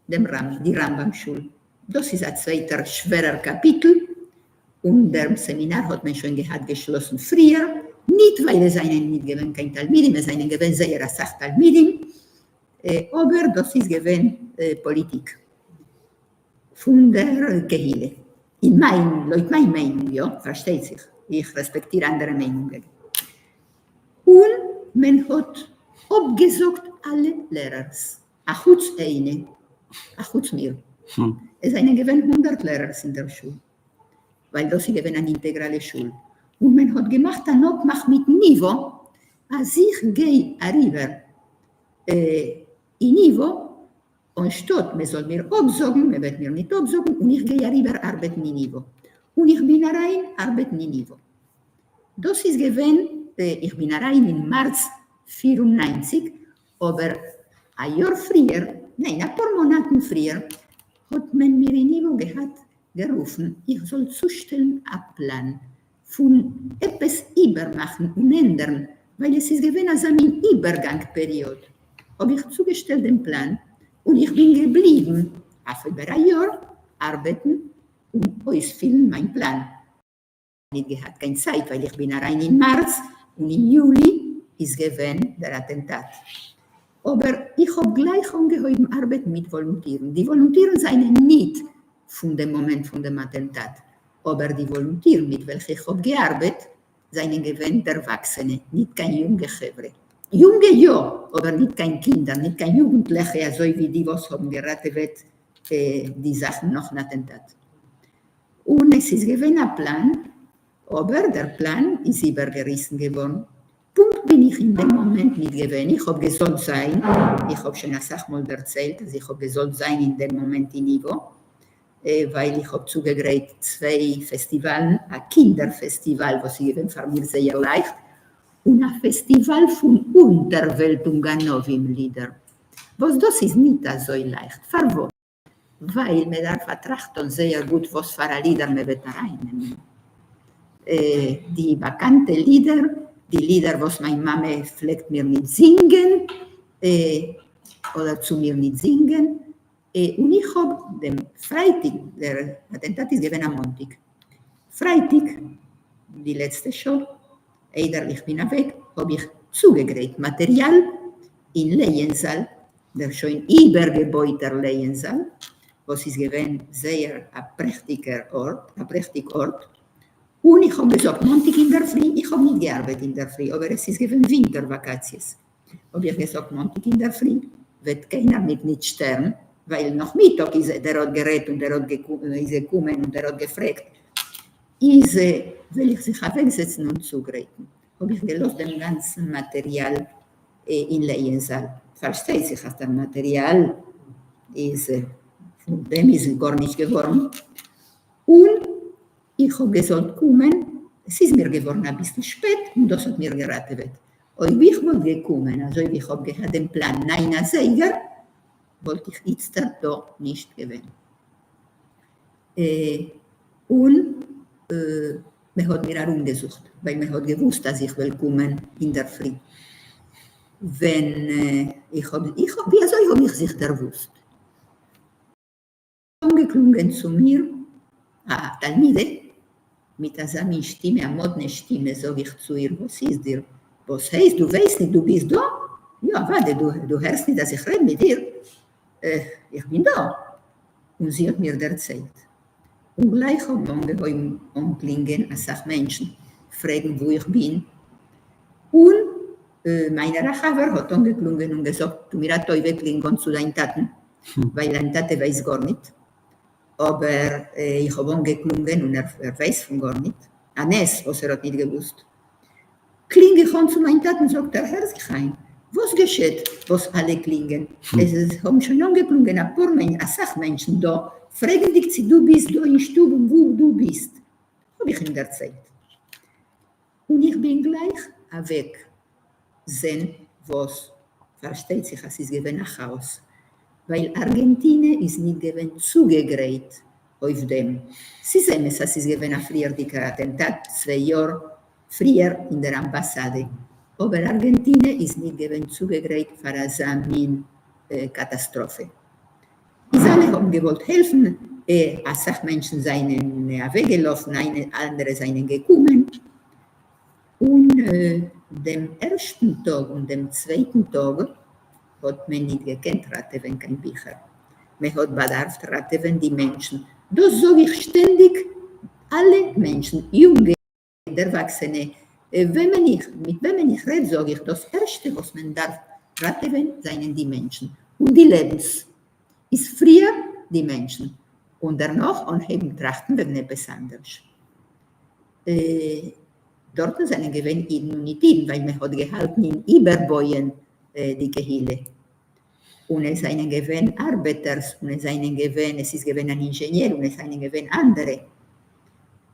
דעם די רמב"ם שול. דאס איז א צווייטער שווערער קאפיטל, און דעם סעמינאר האט מען שוין געהאט געשלאסן פריער, ניט ווייל עס זענען ניט געווען קיין תלמידים, עס זענען געווען זייער אסאך תלמידים, אבער דאס איז געווען פאליטיק. פון דער קהילה. אין מיין, לויט מיין מיינונג, יא, פארשטייט זיך, איך רעספעקטיר אנדערע מיינונגען. און מען האט אפגעזאגט אלע לערערס, אחוץ איינע, אחוץ מיר. עס זענען געווען הונדערט לערערס אין דער שול, ווייל דאס איז געווען אן אינטעגראלע שול. און מען האט געמאכט אן אפמאך מיט ניווא אז איך גיי אריבער אין ייווא, אנשטאט מען זאל מיר אפזאגן, מען וועט מיר ניט אפזאגן און איך גיי אריבער ארבעטן אין ייווא. און איך בין אריין ארבעטן אין ייווא. דאס איז געווען, איך בין אריין אין מארץ 94, אבער א יאר פריער, ניין אפאר מאנאטן פריער, האט מען מיר אין ייווא געהאט גערופן איך זאל צושטעלן א פלאן פון עפעס איבערמאכן און ענדערן, ווייל עס איז געווען אזא מין איבערגאנג פעריאד, האב איך צוגעשטעלט דעם פלאן און איך בין געבליבן אויף איבער א יאר ארבעטן און אויספילן מיין פלאן. ניט געהאט קיין צייט ווייל איך בין אריין אין מארץ און אין יולי איז געווען דער אטענטאט. אבער איך האב גלייך אנגעהויבן ארבעטן מיט וואלונטירן. די וואלונטירן זענען ניט פון דעם מאמענט פון דעם אטענטאט, אבער די וואלונטירן מיט וועלכע איך האב געארבעט זענען געווען דערוואקסענע, ניט קיין יונגע חברה. יונגע יא, אבער ניט קיין קינדער, ניט קיין יוגנטלעכע אזוי ווי די וואס האבן געראטעוועט די זאכן נאכן אטענטאט. און עס איז געווען א פלאן, אבער דער פלאן איז איבערגעריסן געווארן. פונקט בין איך אין דעם מאמענט ניט געווען, איך האב געזאלט זיין, איך האב שוין אסאך מאל דערציילט אז איך האב געזאלט זיין אין דעם מאמענט אין ייווא, ווייל איך האב צוגעגרייט צוויי פעסטיוואלן, א קינדער פעסטיוואל וואס איז געווען פאר מיר זייער לייכט, און א פעסטיוואל פון אונטערוועלט און גנבים לידער, וואס דאס איז ניט אזוי לייכט. פארוואס? ווייל מען דארף א טראכט טון זייער גוט וואס פאר א לידער מען וועט ארייננעמען. די באקאנטע לידער, די לידער וואס מיין מאמע פלעגט מיר ניט זינגען, אדער צו מיר ניט זינגען, און איך האב דעם פרייטאג, דער אטענטאט איז געווען א מאנטאג, פרייטאג די לעצטע שעה איידער איך בין אוועק האב איך צוגעגרייט מאטעריאל אין לייענזאל, דער שוין איבערגעבויטער לייענזאל, וואס איז געווען זייער א פרעכטיגער ארט, א פרעכטיג ארט, און איך האב געזאגט מאנטאג אינדערפרי, איך האב ניט געארבעט אינדערפרי, אבער עס איז געווען ווינטער וואקאציעס, האב איך געזאגט מאנטאג אינדערפרי וועט קיינער מיך ניט שטערן, ווייל נאכמיטאג איז דער האט גערעדט און דער האט איז געקומען און דער האט געפרעגט, איז וועל איך זיך אוועקזעצן און צוגרייטן, האב איך געלאזט דעם גאנצן מאטעריאל אין לייענזאל, פארשטייט זיך אז דער מאטעריאל איז פון דעם איז גארנישט געווארן, און איך האב געזאלט קומען, ס'איז מיר געווארן אביסל שפעט און דאס האט מיר געראטעוועט, אויב איך וואלט געקומען אזוי ווי איך האב געהאט דעם פלאן ניין אזייגער, וואלט איך איצטערט דא נישט געווען. און. מען האט מיר ארומגעזוכט ווייל מען האט געוואוסט אז איך וועל קומען אינדערפרי. ווען איך האב, איך האב, ווי אזוי האב איך זיך דערוואוסט? אנגעקלונגען צו מיר א תלמידה מיט אזא מין שטימע, א מאדנע שטימע, זאג איך צו איר, וואס איז דיר? וואס הייסט דו ווייסט ניט דו ביסט דא? יא אוודאי, דו הערסט ניט אז איך רעד מיט דיר? איך בין דא! און זי האט מיר דערציילט. און גלייך האבן אנגעהויבן אנקלינגען אסאך מענטשן, פרעגן וואו איך בין, און מיינער א חבר האט אנגעקלונגען און געזאגט, טו מיר א טובה קלינג אן צו דיין טאטן, ווייל דיין טאטע ווייסט גארניט, אבער איך האב אנגעקלונגען און ער ווייסט פון גארניט, א נס וואס ער האט ניט געוואוסט. קלינג איך אן צו מיין טאטן, זאגט ער, הער זיך איין, וואס געשעט וואס אלע קלינגען? עס האבן שוין אנגעקלונגען אפאר אסאך מענטשן דא, פרעגנדיג צי דו ביסט דא אין שטוב און וואו דו ביסט. האב איך אים דערציילט. און איך בין גלייך אוועק זען וואס, פארשטייט זיך אז ס'איז געווען א כאאס, ווייל ארגענטינע איז ניט געווען צוגעגרייט אויף דעם. ס'איז אמת אז ס'איז געווען א פריערדיגער אטענטאט צוויי יאר פריער אין דער אמבאסאדע, אבער ארגענטינע איז ניט געווען צוגעגרייט פאר אזא מין קאטאסטראפע. איז אלע האבן געוואלט העלפן, אסאך מענטשן זענען אוועקגעלאפן, אנדערע זענען געקומען, און דעם ערשטן טאג און דעם צווייטן טאג האט מען ניט געקענט ראטעווען קיין ביכער, מען האט באדארפט ראטעווען די מענטשן, דאס זאג איך שטענדיג, אלע מענטשן, יונגע, דערוואקסענע, וועמען איך, מיט וועמען איך רעד זאג איך, דאס ערשטע וואס מען דארף ראטעווען זענען די מענטשן, און די לעבנס איז פריער די מענטשן, און דערנאך אנהייבן טראכטן וועגן עפעס אנדערש. דארטן זענען געווען אידן און ניט אידן, ווייל מען האט געהאלטן אין איבערבויען די קהילה, און עס זענען געווען ארבעטערס, און עס זענען געווען, עס איז געווען אן אינזשעניער, און עס זענען געווען אנדערע.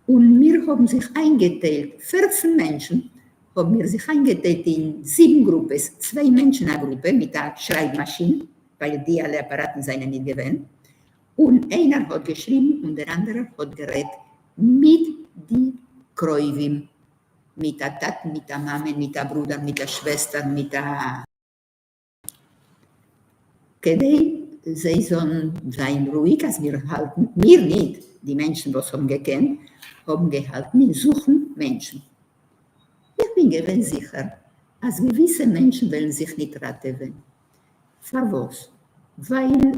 און מיר האבן זיך איינגעטיילט, 14 מענטשן האבן מיר זיך איינגעטיילט אין זיבן גרופעס, צוויי מענטשן א גרופע מיט א שרייב מאשין, ווייל די אלע אפאראטן זענען ניט געווען, און איינער האט געשריבן און דער אנדערער האט גערעדט מיט די קרובים, מיט א טאטן, מיט א מאמען, מיט א ברודער, מיט א שוועסטער, מיט א. כדי זיי זאלן זיין רואיג אז מיר האלטן, מיר ניט, די מענטשן וואס האבן געקענט, האבן געהאלטן אין זוכן מענטשן. איך בין געווען זיכער אז געוויסע מענטשן וועלן זיך ניט ראטעווען. פארוואס? ווייל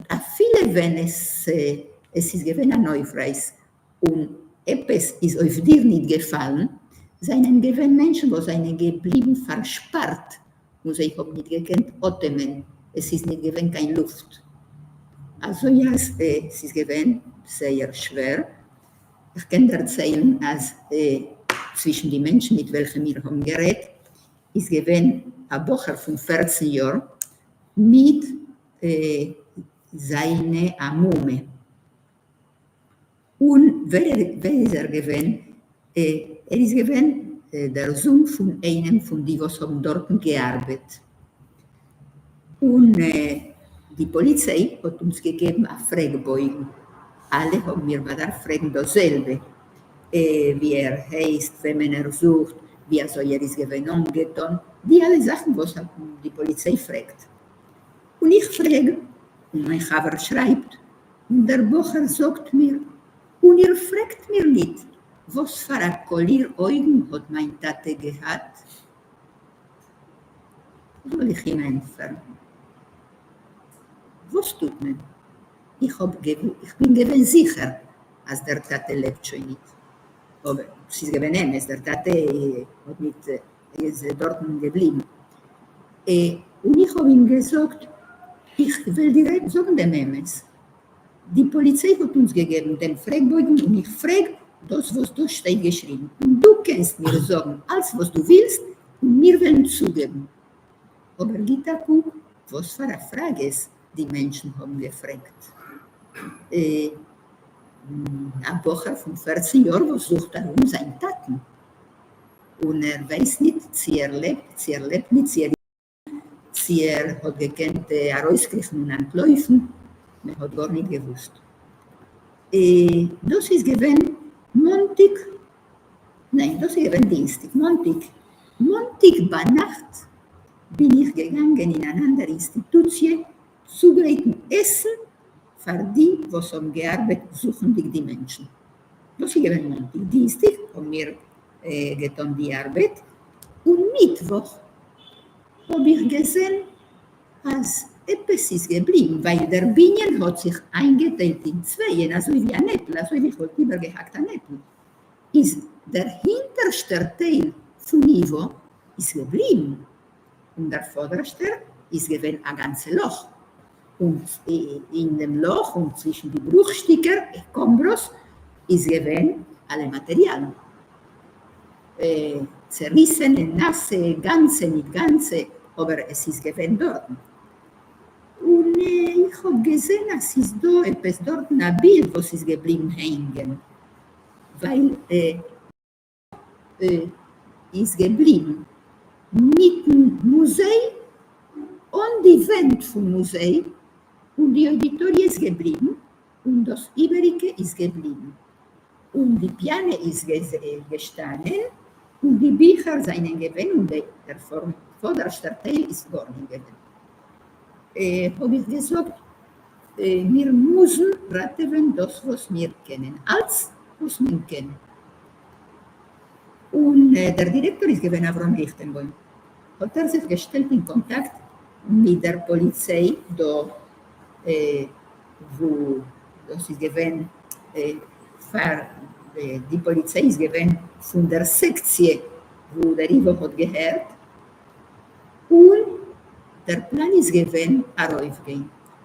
אפילו ווען עס עס איז געווען אן אויפרייס און עפעס איז אויף דיר ניט געפאלן, זענען געווען מענטשן וואס זענען געבליבן פארשפארט און זיי האבן ניט געקענט אטעמען, עס איז ניט געווען קיין לופט. אזוי אז עס איז געווען זייער שווער. איך קען דערציילן אז צווישן די מענטשן מיט וועלכע מיר האבן גערעדט איז געווען א בחור פון 14 יאר מיט זיינע א מומע. און ווער איז ער געווען? ער איז געווען דער זון פון איינעם פון די וואס האבן דארטן געארבעט. און די פאליציי האט אונז געגעבן א פרעג בויגן, אלע האבן מיר באדארפט פרעגן דאס זעלבע, ווי ער הייסט, וועמען ער זוכט, ווי אזוי ער איז געווען אנגעטון, די אלע זאכן וואס די פאליציי פרעגט. און איך פרעג, און מיין חבר שרייבט, און דער בחור זאגט מיר, און איר פרעגט מיר ניט, וואס פאר א קאליר אויגן האט מיין טאטע געהאט? זאל איך אים ענטפערן? וואס טוט מען? איך האב איך בין געווען זיכער אז דער טאטע לעבט שוין ניט. אבער ס'איז געווען אמת, דער טאטע האט ניט איז דארטן געבליבן. און איך האב אים געזאגט, איך וועל דיר זאגן דעם אמת, די פאליציי האט אונז געגעבן דעם פרעגבויגן און איך פרעג דאס וואס דא שטייט געשריבן, און דו קענסט מיר זאגן אלץ וואס דו ווילסט און מיר וועלן צוגעבן. אבער גיט א קוק וואס פאר א פראגעס די מענטשן האבן געפרעגט. א בחור פון 14 יאר וואס זוכט ארום זיין טאטן און ער ווייסט ניט צי ער לעבט צי ער לעבט ניט צי ער צי ער האט געקענט ארויסקריכן און אנטלויפן, מען האט גארניט געוואוסט. דאס איז געווען מאנטאג. מאנטיג, ניין דאס איז געווען דינסטיג, מאנטיג, מאנטיג ביינאכט בין איך געגאנגען אין אן אנדער אינסטיטוציע צוגרייטן עסן פאר די וואס האבן געארבעט זוכנדיג די מענטשן. דאס איז געווען מאנטיג, דינסטיג האבן מיר געטון די ארבעט, און מיטוואך האב איך געזען אז עפעס איז געבליבן, ווייל דער בנין האט זיך איינגעטיילט אין צווייען אזוי ווי אן עפל, אזוי ווי כ'וואלט איבערגעהאקט אן עפל, איז דער הינטערשטער טייל פון ייוואו איז געבליבן, און דער פאדערשטער איז געווען א גאנצע לאך, און אין דעם לאך און צווישן די ברוכשטיקער, escombros, איז געווען אלע מאטעריאלן, צעריסענע, נאסע, גאנצע, ניט גאנצע, אבער עס איז געווען דארטן. און איך האב געזען אז ס'איז דא עפעס דארטן א בילד וואס איז געבליבן הענגען, ווייל איז געבליבן מיטן מוזיי אן די ווענט פון מוזיי, און די אוידיטאריע איז געבליבן, און דאס איבעריגע איז געבליבן, און די פיאנע איז געשטאנען, און די ביכער זענען געווען, און דער פאדערשטער טייל איז גארניט געווען. האב איך געזאגט, מיר מוזן ראטעווען דאס וואס מיר קענען, אלץ וואס מען קען. און דער דירעקטאר איז געווען אברהם ליכטענבוים, האט ער זיך געשטעלט אין קאנטאקט מיט דער פאליציי דא וואו דאס איז געווען פאר די פאליציי איז געווען פון דער סעקציע וואו דער ייוואו האט געהערט, און דער פלאן איז געווען ארויפגיין,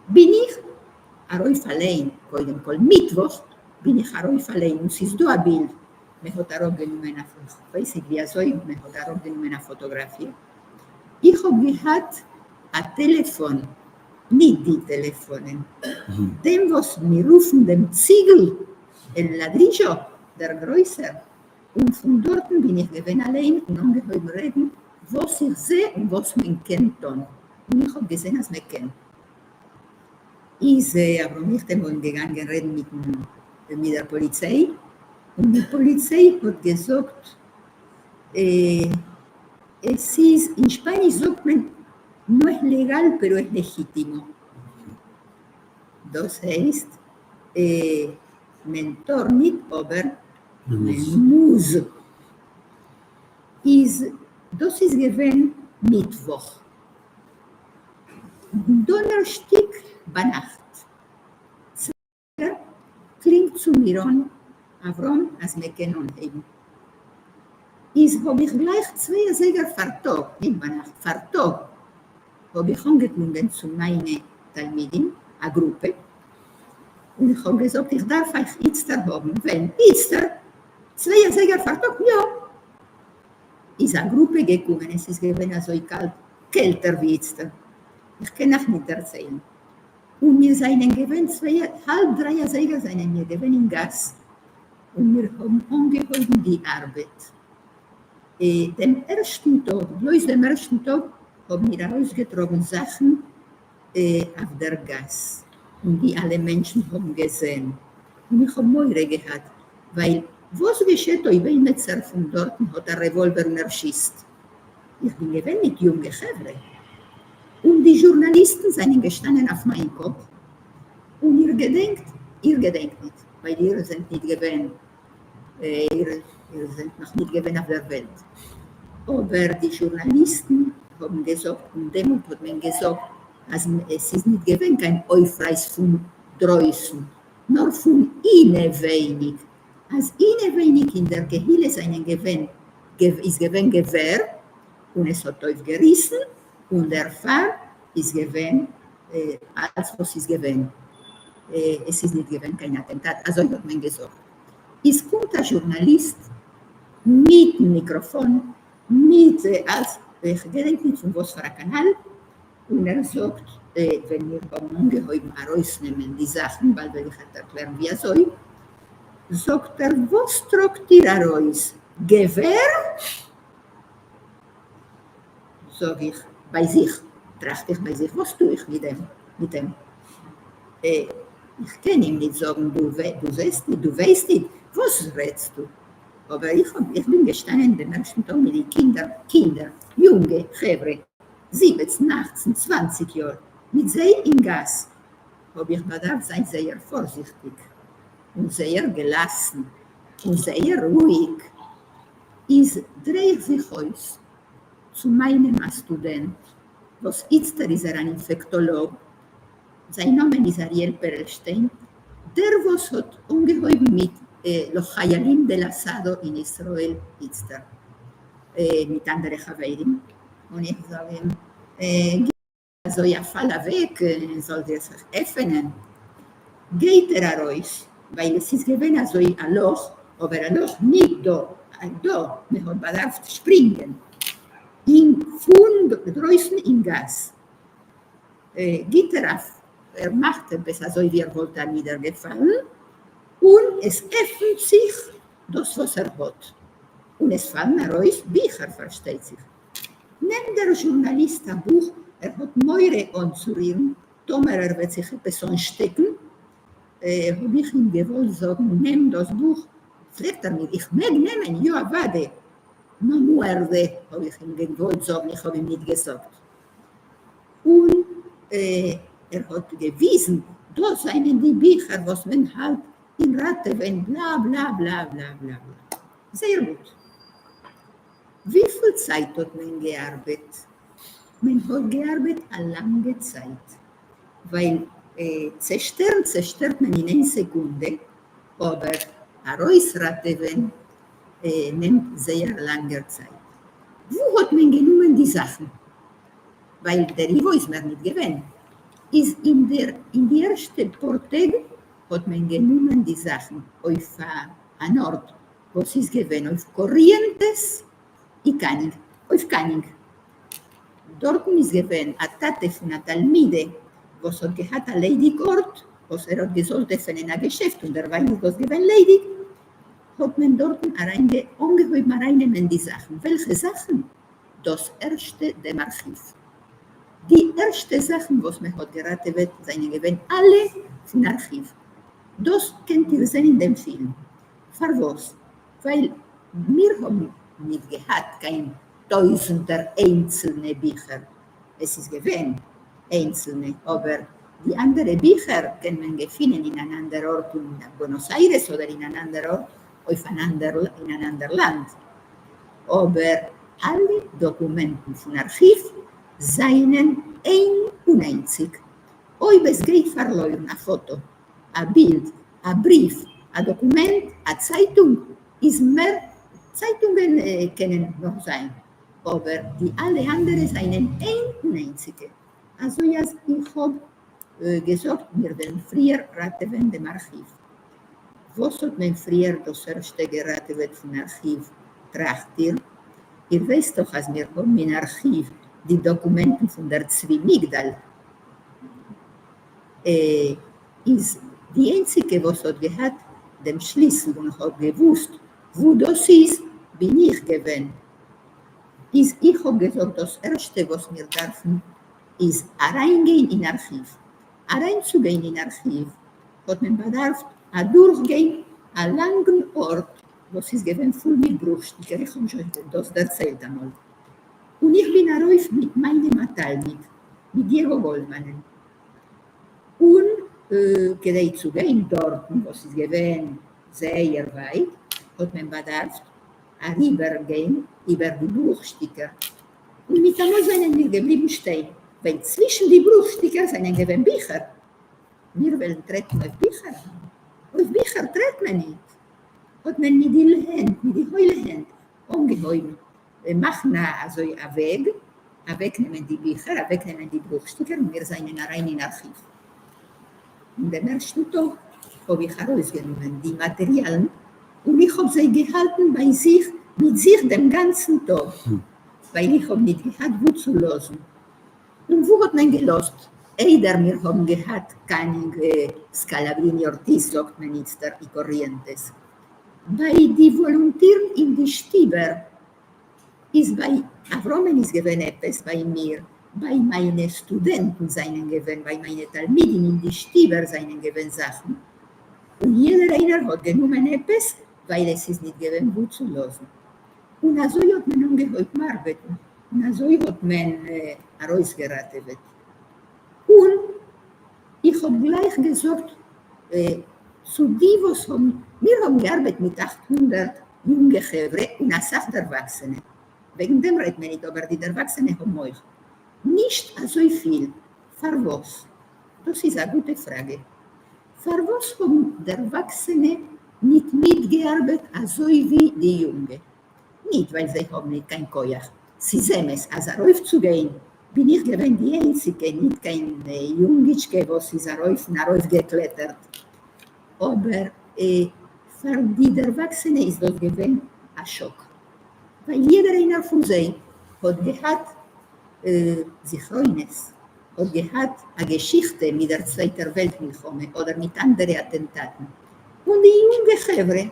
בין איך ארויף אליין, קודם כל מיטוואך בין איך ארויף אליין און ס'איז דא א בילד, מען האט אראפגענומען א, כ'ווייס ניט ווי אזוי מען האט אראפגענומען א פאטאגראפיע, איך האב געהאט א טעלעפאן, ניט די טעלעפאנען, דעם וואס מיר רופן דעם ציגל, el ladrillo, דער גרויסער, און פון דארטן בין איך געווען אליין און אנגעהויבן רעדן וואס איך זע און וואס מען קען טון, און איך האב געזען אז מען קען. איז אברהם ליכטענבוים געגאנגען רעדן מיטן מיט דער פאליציי, און די פאליציי האט געזאגט עס איז, אין שפאניש זאגט מען no es legal pero es legítimo, דאס הייסט מען טאר ניט אבער מען מוז. איז דאס איז געווען מיטוואך. דאנערשטיג ביינאכט 2 קלינגט צו מיר אן אברהם אז מען קען אנהייבן. איז האב איך גלייך 2 אזייגער פארטאג, ניט ביינאכט, פארטאג, האב איך אנגעקלונגען צו מיינע תלמידים, א גרופע, און איך האב געזאגט איך דארף אייך איצטער האבן. ווען? איצטער? 2 אזייגער פארטאג? יא! איז א גרופע געקומען, עס איז געווען אזוי קאלט, קעלטער ווי איצטער, איך קען אייך ניט דערציילן, און מיר זיינען געווען צוויי, האלב דריי אזייגער זיינען מיר געווען אין גאס, און מיר האבן אנגעהויבן די ארבעט. דעם ערשטן טאג, בלויז דעם ערשטן טאג, האבן מיר ארויסגעטראגן זאכן אויף דער גאס, און די אלע מענטשן האבן געזען, און איך האב מורא געהאט, ווייל וואס געשעט אויב עימיצער פון דארטן האט א רעוואלווער און ער שיסט? איך בין געווען מיט יונגע חברה, און די זשורנאליסטן זענען געשטאנען אויף מיין קאפ, און איר געדענקט, איר געדענקט ניט, ווייל איר זענט ניט געווען, איר זענט נאך ניט געווען אויף דער וועלט, אבער די זשורנאליסטן האבן געזאגט, און דעמאלט האט מען געזאגט אז עס איז ניט געווען קיין אויפרייס פון דרויסן, נאר פון אינעווייניג, אז אינעווייניג אין דער קהילה זענען געווען איז געווען געווער און עס האט אויפגעריסן, און דערפאר איז געווען אלץ וואס איז געווען, עס איז ניט געווען קיין אטענטאט, אזוי האט מען געזאגט. איז קומט א זשורנאליסט מיטן מיקראפאן, מיט אלץ, איך געדענק ניט פון וואס פאר א קאנאל, און ער זאגט, ווען מיר האבן אנגעהויבן ארויסנעמען די זאכן, באלד וועל איך אייך ערקלערן ווי אזוי, זאגט ער, וואס טראגט איר ארויס? געווער? זאג איך ביי זיך, טראכט איך ביי זיך, וואס טו איך מיט דעם, מיט דעם? איך קען אים ניט זאגן, דו זעסט ניט, דו ווייסט ניט, וואס רעדסטו? אבער איך האב, איך בין געשטאנען דעם ערשטן טאג מיט די קינדער, קינדער, יונגע חברה, 17, 18, 20 יאר, מיט זיי אין גאס, האב איך באדארפט זיין זייער פארזיכטיג, און זייער געלאסן, און זייער רואיג. איז דריי איך זיך אויס צו מיינעם א סטודענט, וואס איצטער איז ער אן אינפעקטאלאג, זיין נאמען איז אריאל פערלשטיין, דער וואס האט אנגעהויבן מיט לחיילים del asado אין ישראל איצטער, מיט אנדערע חברים, און איך זאג אים, גיב אזוי א פאל אוועק זאל דיר זיך עפענען, גייט ער ארויס, ווייל עס איז געווען אזוי א לאך, אבער א לאך ניט דא, דא, מען האט באדארפט שפרינגען אין פון דרויסן אין גאס, גיט ער א, ער מאכט עפעס אזוי ווי ער וואלט אנידערגעפאלן, און עס עפנט זיך דאס וואס ער האט, און עס פאלן ארויס ביכער פארשטייט זיך. נעמט דער זשורנאליסט א בוך, ער האט מורא אנצורירן, טאמער ער וועט זיך עפעס אנשטעקן, האב איך אים געוואלט זאגן נעם דאס בוך, פרעגט ער מיר איך מעג נעמען? יא אוודאי, no muerde האב איך אים געוואלט זאגן, איך האב אים ניט געזאגט, און ער האט געוויזן דאס זענען די ביכער וואס מען האלט אין ראטעווען בלא בלא בלא בלא בלא בלא. זייער גוט. וויפיל צייט האט מען געארבעט? מען האט געארבעט א לאנגע צייט, ווייל צעשטערן צעשטערט מען אין איין סעקונדע, אבער ארויסראטעווען נעמט זייער לאנגער צייט. וואו האט מען גענומען די זאכן? ווייל דער ייוואו איז מער ניט געווען. איז אין דער אין די ערשטע פאר טעג האט מען גענומען די זאכן אויף אן ארט וואס איז געווען אויף קאריענטעס y קאנינג, אויף קאנינג. דארטן איז געווען א טאטע פון א תלמידה וואס האט געהאט א ליידיג ארט וואס ער האט געזאלט עפענען א געשעפט און דערווייל איז דאס געווען ליידיג, האט מען דארטן אנגעהויבן ארייננעמען די זאכן. וועלכע זאכן? דאס ערשטע דעם ארכיוו. די ערשטע זאכן וואס מען האט געראטעוועט זענען געווען אלע פון ארכיוו. דאס קענט איר זען אין דעם פילם. פארוואס? ווייל מיר האבן ניט געהאט קיין טויזנטער איינצלנע ביכער, עס איז געווען איינצלנע, אבער די אנדערע ביכער קען מען געפינען אין אן אנדער ארט אין בוענאס איירעס אדער אין אן אנדער ארט אויף אן אנדער אין אן אנדער לאנד, אבער אלע דאקומענטן פון ארכיוו זענען איין און איינציג, אויב עס גייט פארלוירן א פאטא, א בילד, א בריוו, א דאקומענט, א צייטונג, איז מער צייטונגען קענען נאך זיין, אבער די אלע אנדערע זענען איין און איינציגע, אזוי אז איך האב געזאגט מיר וועלן פריער ראטעווען דעם ארכיוו. וואס האט מען פריער דאס ערשטע געראטעוועט פון ארכיוו טראכט איר? איר ווייסט דאך אז מיר האבן אין ארכיוו די דאקומענטן פון דער צבי מגדל. איז די איינציגע וואס האט געהאט דעם שליסל און האט געוואוסט וואו דאס איז, בין איך געווען. איז איך האב געזאגט דאס ערשטע וואס מיר דארפן איז אריינגיין אין ארכיוו. אריינצוגיין אין ארכיוו האט מען באדארפט אדורכגיין א לאנגן ארט וואס איז געווען פול מיט ברוכשטיקער, איך האב שוין דאס דערציילט אמאל. און איך בין ארויף מיט מיינעם א תלמיד, מיט דיעגא גאלדמאנען. און כדי צו גיין דארטן וואס איז געווען זייער ווייט האט מען באדארפט אריבער גיין איבער די ברוכשטיקער, און מיטאמאל זענען מיר געבליבן שטיין, ווייל צווישן די ברוכשטיקער זענען געווען ביכער, מיר וועלן טרעטן אויף ביכער? אויף ביכער טרעט מען ניט! האט מען מיט די הענט, מיט די הוילע הענט, אנגעהויבן מאכן א אזוי א וועג, אוועקנעמען די ביכער, אוועקנעמען די ברוכשטיקער, און מיר זענען אריין אין ארכיוו. אין דעם ערשטן טאג האב איך ארויסגענומען די מאטעריאלן און איך האב זיי געהאלטן ביי זיך מיט זיך דעם גאנצן טאג, ווייל איך האב ניט געהאט וואו צו לאזן. און וואו האט מען געלאזט איידער מיר האבן געהאט קאנינג סקאלאבריני ארטיז זאגט מען איצטער y קאריענטעס. ביי די וואלונטירן אין די שטיבער איז ביי אברהמען איז געווען עפעס ביי מיר ביי מיינע סטודענטן זענען געווען ביי מיינע תלמידים אין די שטיבער זענען געווען זאכן און יעדער איינער האט גענומען עפעס. ווייל עס איז ניט געווען וואו צו לאזן. און אזוי האט מען אנגעהויבן ארבעטן, און אזוי האט מען ארויסגעראטעוועט. און איך האב גלייך געזאגט צו די וואס האבן, מיר האבן געארבעט מיט 800 יונגע חברה און אסאך דערוואקסענע, וועגן דעם רעדט מען ניט, אבער די דערוואקסענע האבן אויך נישט אזויפיל. פארוואס? דאס איז א גוטע פראגע. פארוואס האבן דערוואקסענע ניט מיטגעארבעט אזוי ווי די יונגע? ניט ווייל זיי האבן ניט קיין כח, ס'איז אמת אז ארויפצוגיין בין איך געווען די איינציגע, ניט קיין יונגיטשקע וואס איז ארויף און ארויפגעקלעטערט, אבער פאר די דערוואקסענע איז דאס געווען א שאק, ווייל יעדער איינער פון זיי האט געהאט זכרונות, האט געהאט א געשיכטע מיט דער צווייטער וועלט מלחמה אדער מיט אנדערע אטענטאטן, און די יונגע חברה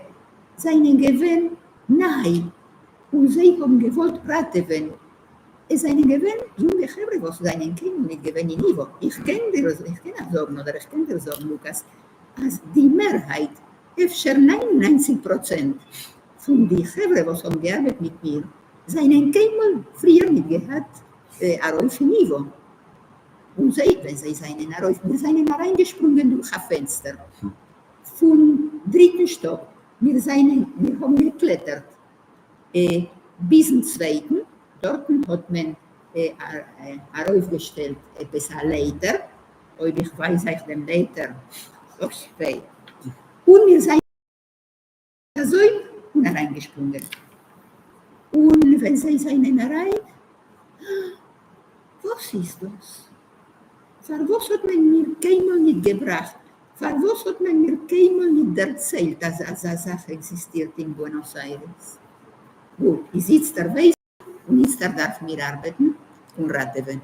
זענען געווען ניי און זיי האבן געוואלט ראטעווען, עס זענען געווען יונגע חברה וואס זענען קיינמאל ניט געווען אין ייוואו, איך קען דיר איך קען אייך זאגן אדער איך קען דיר זאגן לוקאס אז די מערהייט, אפשר 99% פון די חברה וואס האבן געארבעט מיט מיר זענען קיינמאל פריער ניט געהאט ארויף אין ייוואו, און זיי ווען זיי זענען ארויף, מיר זענען אריינגעשפרונגען דורך א פענסטער פון דריטן שטאק, מיר זענען מיר האבן געקלעטערט ביזן צווייטן, דארטן האט מען ארויפגעשטעלט עפעס א לייטער, אויב איך ווייז אייך דעם לייטער, און מיר זענען. אזוי און אריינגעשפרונגען, און ווען זיי זענען אריין, וואס איז דאס? פארוואס האט מען מיר קיינמאל ניט געבראכט, פארוואס האט מען מיר קיינמאל ניט דערציילט אז אזא זאך עקזיסטירט אין בוענאס איירעס? גוט, איז איצטער ווייס איך, און איצטער דארפן מיר ארבעטן און ראטעווען.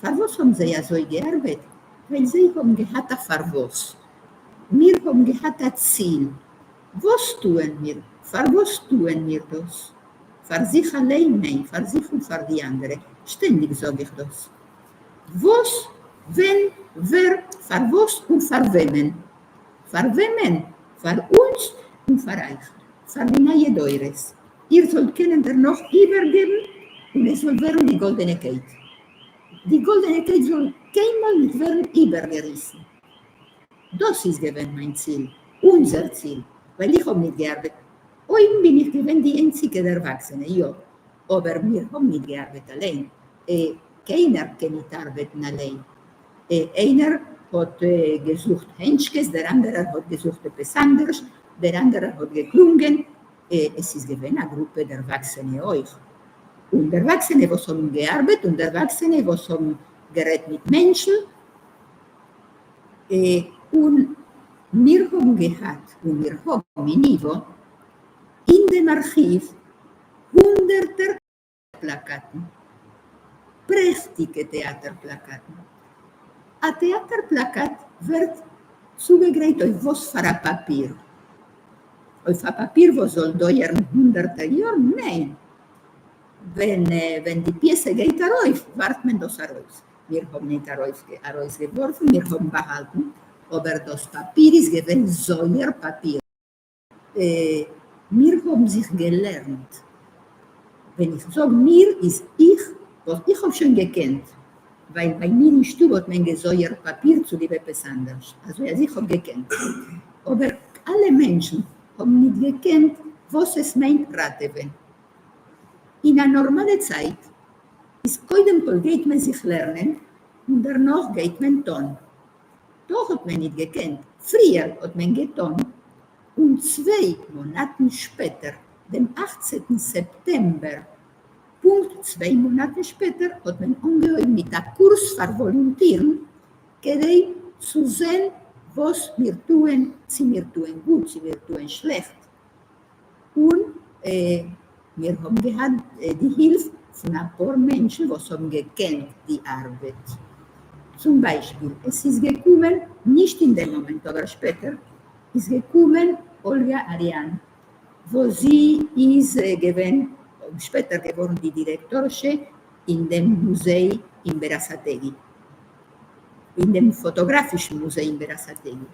פארוואס האבן זיי אזוי געארבעט? ווייל זיי האבן געהאט א פארוואס. מיר האבן געהאט א ציל. וואס טוען מיר? פארוואס טוען מיר דאס? פאר זיך אליין? ניין, פאר זיך און פאר די אנדערע. שטענדיג זאג איך דאס. וואס, ווען, ווער, פארוואס און פאר וועמען. פאר וועמען? פאר אונז און פאר אייך. פאר די נייע דורות. איר זאלט קענען דערנאך איבערגעבן און עס זאל ווערן די גאלדענע קייט. די גאלדענע קייט זאל קיינמאל ניט ווערן איבערגעריסן. דאס איז געווען מיין ציל, אונזער ציל, ווייל איך האב ניט געארבעט. אויבן בין איך געווען די איינציקע דערוואקסענע, יא, אבער מיר האבן ניט געארבעט אליין. קיינער קען ניט ארבעטן אליין. איינער האט געזוכט הענטשקעס, דער אנדערער האט געזוכט עפעס אנדערש, דער אנדערער האט געקלונגען. עס איז געווען א גרופע דערוואקסענע אויך, און דערוואקסענע וואס האבן געארבעט, און דערוואקסענע וואס האבן גערעדט מיט מענטשן. און מיר האבן געהאט און מיר האבן אין ייוואו אין דעם ארכיוו הונדערטער פלאקאטן, פרעכטיגע טעאטער פלאקאטן. א טעאטער פלאקאט ווערט צוגעגרייט אויף וואס פאר א פאפיר? אויף א פאפיר וואס זאל דויערן הונדערטער יארן? ניין! ווען ווען די פיעסע גייט ארויף ווארפט מען דאס ארויס. מיר האבן ניט ארויסגעווארפן, מיר האבן באהאלטן, אבער דאס פאפיר איז געווען זויער פאפיר. מיר האבן זיך געלערנט, ווען איך זאג מיר איז איך, וואס איך האב שוין געקענט, ווייל ביי מיר אין שטוב האט מען געזויערט פאפיר צוליב עפעס אנדערש, אזוי אז איך האב געקענט, אבער אלע מענטשן האבן ניט געקענט וואס עס מיינט ראטעווען. אין א נארמאלע צייט איז קודם כל גייט מען זיך לערנען און דערנאך גייט מען טון. דא האט מען ניט געקענט, פריער האט מען געטאן, און צוויי מאנאטן שפעטער, דעם אכצעטן סעפטעמבער, פונקט צוויי מאנאטן שפעטער, האט מען אנגעהויבן מיט א קורס פאר וואלונטירן, כדי צו זען וואס מיר טוען, צי מיר טוען גוט, צי מיר טוען שלעכט, און מיר האבן געהאט די הילף פון אפאר מענטשן וואס האבן געקענט די ארבעט. צום ביישפיל, עס איז געקומען, נישט אין דעם מאמענט אבער שפעטער, איז געקומען אולגא אריאן, וואס זי איז געווען שפעטער געווארן די דירעקטארשע אין דעם מוזיי אין בעראסאטעגי, אין דעם פאטאגראפישן מוזיי אין בעראסאטעגי.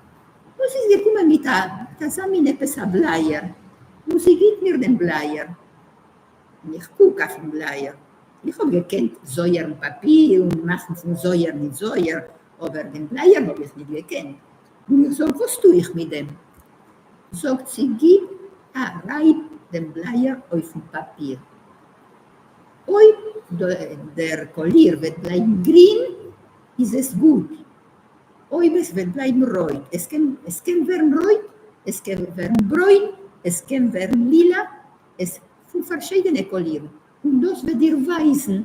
וואס איז געקומען מיט א מיט אזא מין עפעס א בלייער, און זי גיט מיר דעם בלייער, און איך קוק אויפן בלייער, איך האב געקענט זויערן פאפיר און מאכן פון זויער ניט זויער, אבער דעם בלייער האב איך ניט געקענט, און איך זאג וואס טו איך מיט דעם? זאגט זי גיב א רייב דעם בלייער אויפן פאפיר, אויב דער קאליר וועט בלייבן גרין איז עס גוט, אויב עס וועט בלייבן רויט, עס קען עס קען ווערן רויט, עס קען ווערן ברוין, עס קען ווערן לילא, עס פון פארשיידענע קאלירן, און דאס וועט דיר ווייזן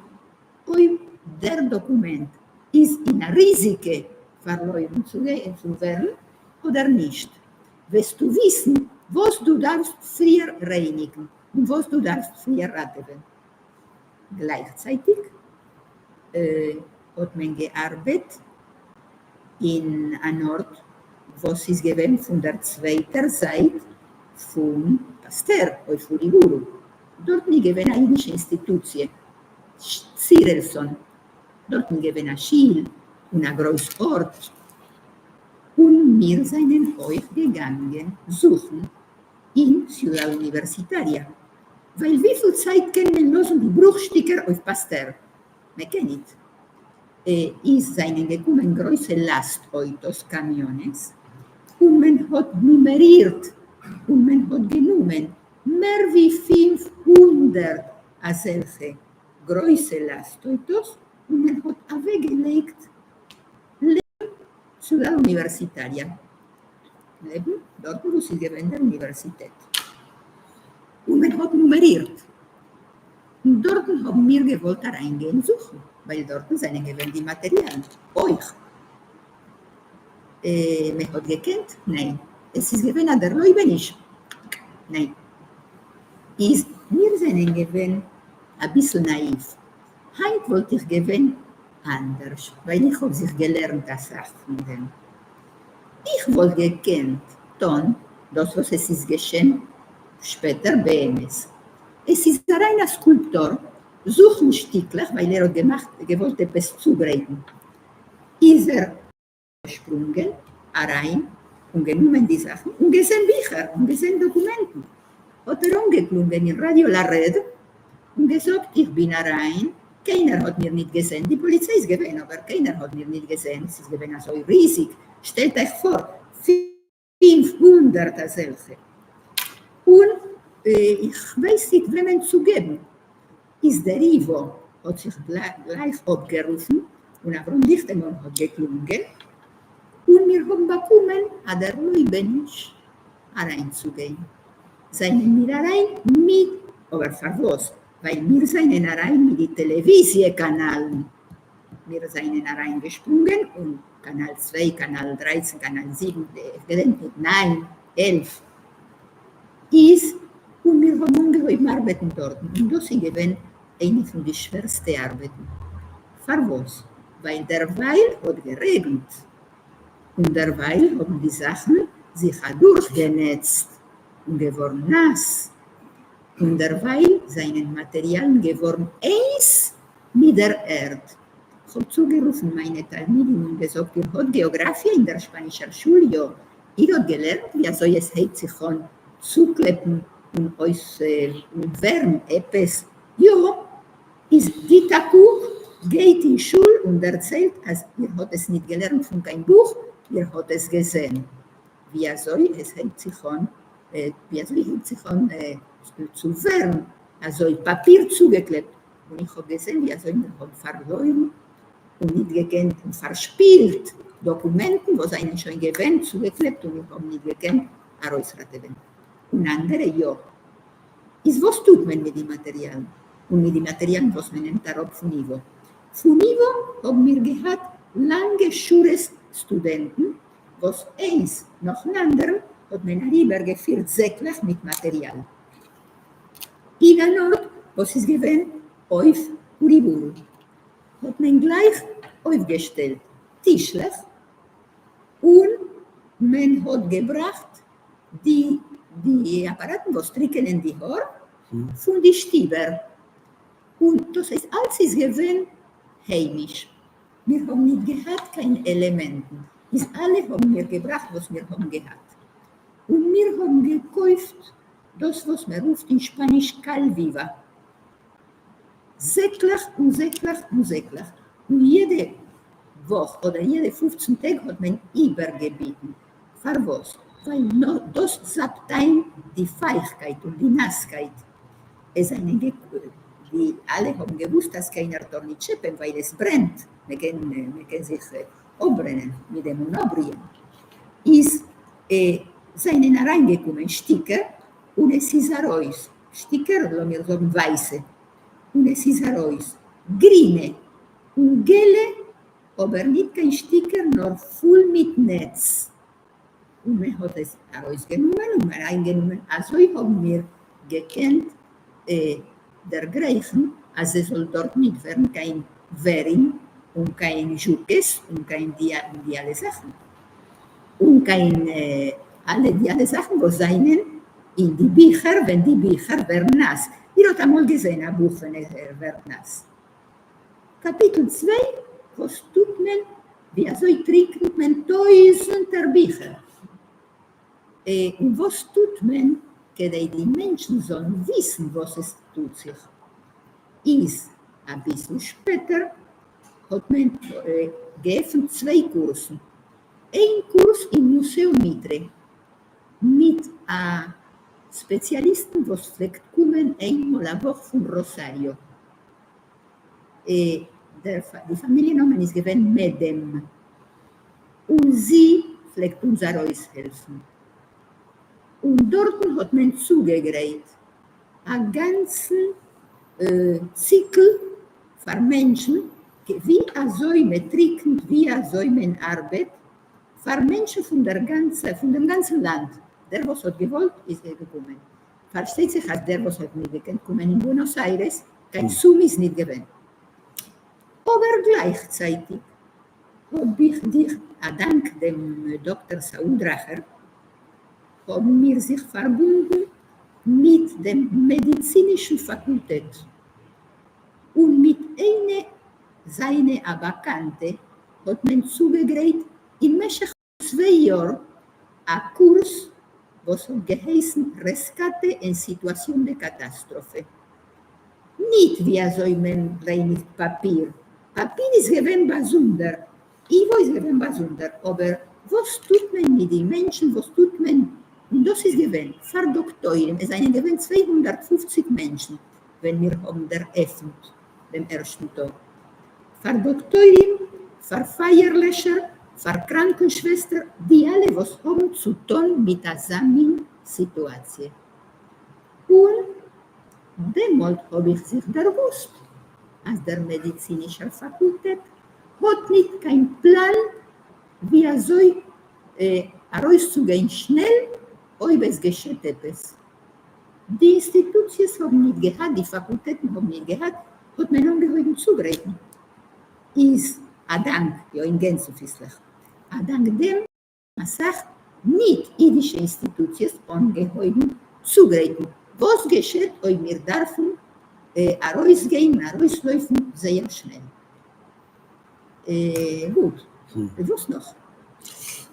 אויב דער דאקומענט איז אין א ריזיקע פארלוירן צו ווערן אדער נישט, וועסטו וויסן וואס דו דארפסט פריער רייניגן און וואס דו דארפסט פריער ראטעווען. גלייכצייטיג האט מען געארבעט אין אן ארט וואס איז געווען פון דער צווייטער זייט פון פאסטער אויף אוריבורו, דארטן איז געווען א אידישע אינסטיטוציע, צירעלסאן, דארטן איז געווען א שיל און א גרויס ארט, און מיר זענען אויך געגאנגען זוכן אין סיודאד אוניווערסיטאריא, ווייל וויפיל צייט קען מען לאזן די ברוכשטיקער אויף פאסטער? מען קען ניט. איז זענען געקומען גרויסע לאסט אויטאס, קאמיאנעס, און מען האט נומערירט און מען האט גענומען מער ווי 500 אזעלכע גרויסע לאסט אויטאס און מען האט אוועקגעלייגט לעבן סיודאד אוניווערסיטאריא, לעבן דארטן וואו ס'איז געווען דער אוניווערסיטעט, און מען האט נומערירט, און דארטן האבן מיר געוואלט אריינגיין זוכן, ווייל דארטן זענען געווען די מאטעריאלן אויך. מען האט געקענט? ניין. עס איז געווען א דערלויבעניש? ניין. איז מיר זענען געווען אביסל נאיוו. היינט וואלט איך געווען אנדערש, ווייל איך האב זיך געלערנט אסאך פון דעם. איך וואלט געקענט טון דאס וואס עס איז געשען שפעטער באמת. עס איז אריין א סקולפטאר זוכן שטיקלעך ווייל ער האט געמאכט געוואלט עפעס צוגרייטן, איז ער געשפרונגען אריין און גענומען די זאכן און געזען ביכער און געזען דאקומענטן, האט ער אנגעקלונגען אין ראדיא לא רעד און געזאגט איך בין אריין, קיינער האט מיר ניט געזען, די פאליציי איז געווען אבער קיינער האט מיר ניט געזען, ס'איז געווען אזוי ריזיג, שטעלט אייך פאר 500 אזעלכע, און איך ווייס ניט וועמען צו געבן, איז דער ייוואו האט זיך גלייך אפגערופן און אברהם ליכטענמאן האט געקלונגען און מיר האבן באקומען א דערלויבעניש אריינצוגיין, זענען מיר אריין מיט, אבער פארוואס? ווייל מיר זענען אריין מיט די טעלעוויזיע קאנאלן, מיר זענען אריינגעשפרונגען און קאנאל צוויי, קאנאל 13, קאנאל זיבן, איך געדענק ניט, ניין, 11, איז, און מיר האבן אנגעהויבן ארבעטן דארטן, און דאס איז געווען איינע פון די שווערסטע ארבעטן. פארוואס? ווייל דערווייל האט גערעגנט, און דערווייל האבן די זאכן זיך אדורכגענעצט און געווארן נאס, און דערווייל זענען מאטעריאלן געווארן איינס מיט דער ערד. כ'האב צוגערופן מיינע תלמידים און געזאגט, איר האט געאגראפיע אין דער שפאנישער שול? יא. איר האט געלערנט ווי אזוי עס הייבט זיך אן צוקלעפן און אויס און ווערן עפעס? יא. איז גיט א קוק, גייט אין שול און דערציילט אז איר האט עס ניט געלערנט פון קיין בוך, איר האט עס געזען ווי אזוי עס הייבט זיך אן, ווי אזוי הייבט זיך אן צו ווערן אזוי פאפיר צוגעקלעפט, און איך האב געזען ווי אזוי מיר האבן פארלוירן און ניט געקענט און פארשפילט דאקומענטן וואס זענען שוין געווען צוגעקלעפט און מיר האבן ניט געקענט ארויסראטעווען, און אנדערע יא. איז וואס טוט מען מיט די מאטעריאלן? און מיט די מאטעריאלן וואס מען נעמט אראפ פון ייוואו? פון ייוואו האבן מיר געהאט לאנגע שורות סטודענטן וואס איינס נאכן אנדערן האט מען אריבער געפירט זעקלעך מיט מאטעריאל אין אן ארט וואס איז געווען אויף אוריבורו האט מען גלייך אויפגעשטעלט טישלעך און מען האט געבראכט די די אפאראטן וואס טריקענען די האר פון די שטיבער, און דאס הייסט אלץ איז געווען היימיש, מיר האבן ניט געהאט קיין עלעמענטן. איז אלע האבן מיר געבראכט וואס מיר האבן געהאט, און מיר האבן געקויפט דאס וואס מען רופט אין שפאניש cal viva, זעקלעך און זעקלעך און זעקלעך, און יעדע וואך אדער יעדע 15 טעג האט מען איבערגעביטן. פארוואס? ווייל דאס זאפט איין די פייכקייט און די נאסקייט. עס זענען די אלע האבן געוואוסט אז קיינער טאר ניט טשעפען ווייל עס ברענט, מען קען מען קען זיך אפברענען מיט דעם און אפבריען. איז זענען אריינגעקומען שטיקער און עס איז ארויס שטיקער לאמיר זאגן ווייסע און עס איז ארויס גרינע און געלע אבער ניט קיין שטיקער נאר פול מיט נעץ, און מען האט עס ארויסגענומען און אריינגענומען, אזוי האבן מיר געקענט דערגרייכן אז עס זאל דארט ניט ווערן קיין ווערים און קיין זשוקעס און קיין די די אלע זאכן, און קיין אלע די אלע זאכן וואס זענען אין די ביכער ווען די ביכער ווערן נאס. איר האט אמאל געזען א בוך ווען עס ווערט נאס? קאפיטל צוויי, וואס טוט מען, ווי אזוי טריקנט מען טויזנטער ביכער? און וואס טוט מען כדי די מענטשן זאלן וויסן וואס עס טוט זיך? איז אביסל שפעטער האט מען געעפנט צוויי קורסן, איין קורס אין Museo Mitre מיט א ספעציאליסטן וואס פלעגט קומען איינמאל א וואך פון ראסאריאו, די פאמיליע נאמען איז געווען מעדעם, און זי פלעגט אונז ארויסהעלפן, און דארטן האט מען צוגעגרייט א גאנצן ציקל פאר מענטשן ווי אזוי מען טריקנט, ווי אזוי מען ארבעט, פאר מענטשן פון דער גאנצע פון דעם גאנצן לאנד, דער וואס האט געוואלט איז געקומען, פארשטייט זיך אז דער וואס האט ניט געקענט קומען אין בוענאס איירעס, קיין Zoom איז ניט געווען. אבער גלייכצייטיג האב איך דיך, א דאנק דעם דאקטער סאול דראכער, האבן מיר זיך פארבונדן מיט דעם מעדיצינישן פאקולטעט, און מיט איינע זיינע א באקאנטע האט מען צוגעגרייט אין משך 2 יאר א קורס וואס האט געהייסן Rescate en situación de catástrofe. ניט ווי אזוי מען רייניגט פאפיר, פאפיר איז געווען באזונדער, ייוואו איז געווען באזונדער, אבער וואס טוט מען מיט די מענטשן, וואס טוט מען, און דאס איז געווען פאר דאקטוירים, עס זענען געווען 250 מענטשן ווען מיר האבן דערעפנט דעם ערשטן טאג, פאר דאקטוירים, פאר פייערלעשער, פאר קראנקן-שוועסטער, די אלע וואס האבן צו טון מיט אזא מין סיטואציע. און דעמאלט האב איך זיך דערוואוסט אז דער מעדיצינישער פאקולטעט האט ניט קיין פלאן ווי אזוי ארויסצוגיין שנעל אויב עס געשעט עפעס. די אינסטיטוציעס האבן ניט געהאט, די פאקולטעטן האבן ניט געהאט, האט מען אנגעהויבן צוגרייטן, איז א דאנק, יא אין גענזנפיסלעך, א דאנק דעם אסאך ניט אידישע אינסטיטוציעס אנגעהויבן צוגרייטן וואס געשעט אויב מיר דארפן ארויסגיין און ארויסלויפן זייער שנעל. גוט, וואס נאך?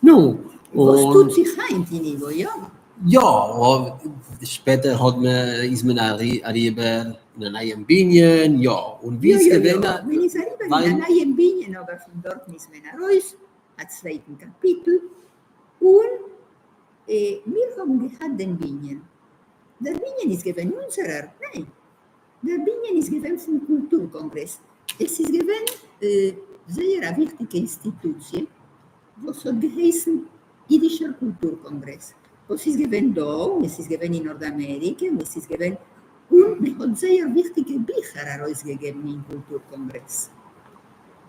נו, וואס טוט זיך היינט אין ייוואו, יא? יא, שפעטער האט מען, איז מען אריבער אין א נייעם בנין, יא, און ווי איז געווען יא, יא, מען איז אריבער אין א נייעם בנין, אבער פון דארטן איז מען ארויס, א צווייטן קאפיטל, און מיר האבן געהאט דעם בנין. דער בנין איז געווען אונזערער? ניין. דער בנין איז געווען פון קולטור קאנגרעס. עס איז געווען זייער א וויכטיגע אינסטיטוציע וואס האט געהייסן אידישער קולטור קאנגרעס, וואס איז געווען דא און עס איז געווען אין North אמעריקע און עס איז געווען, און מען האט זייער וויכטיגע ביכער ארויסגעגעבן אין קולטור קאנגרעס.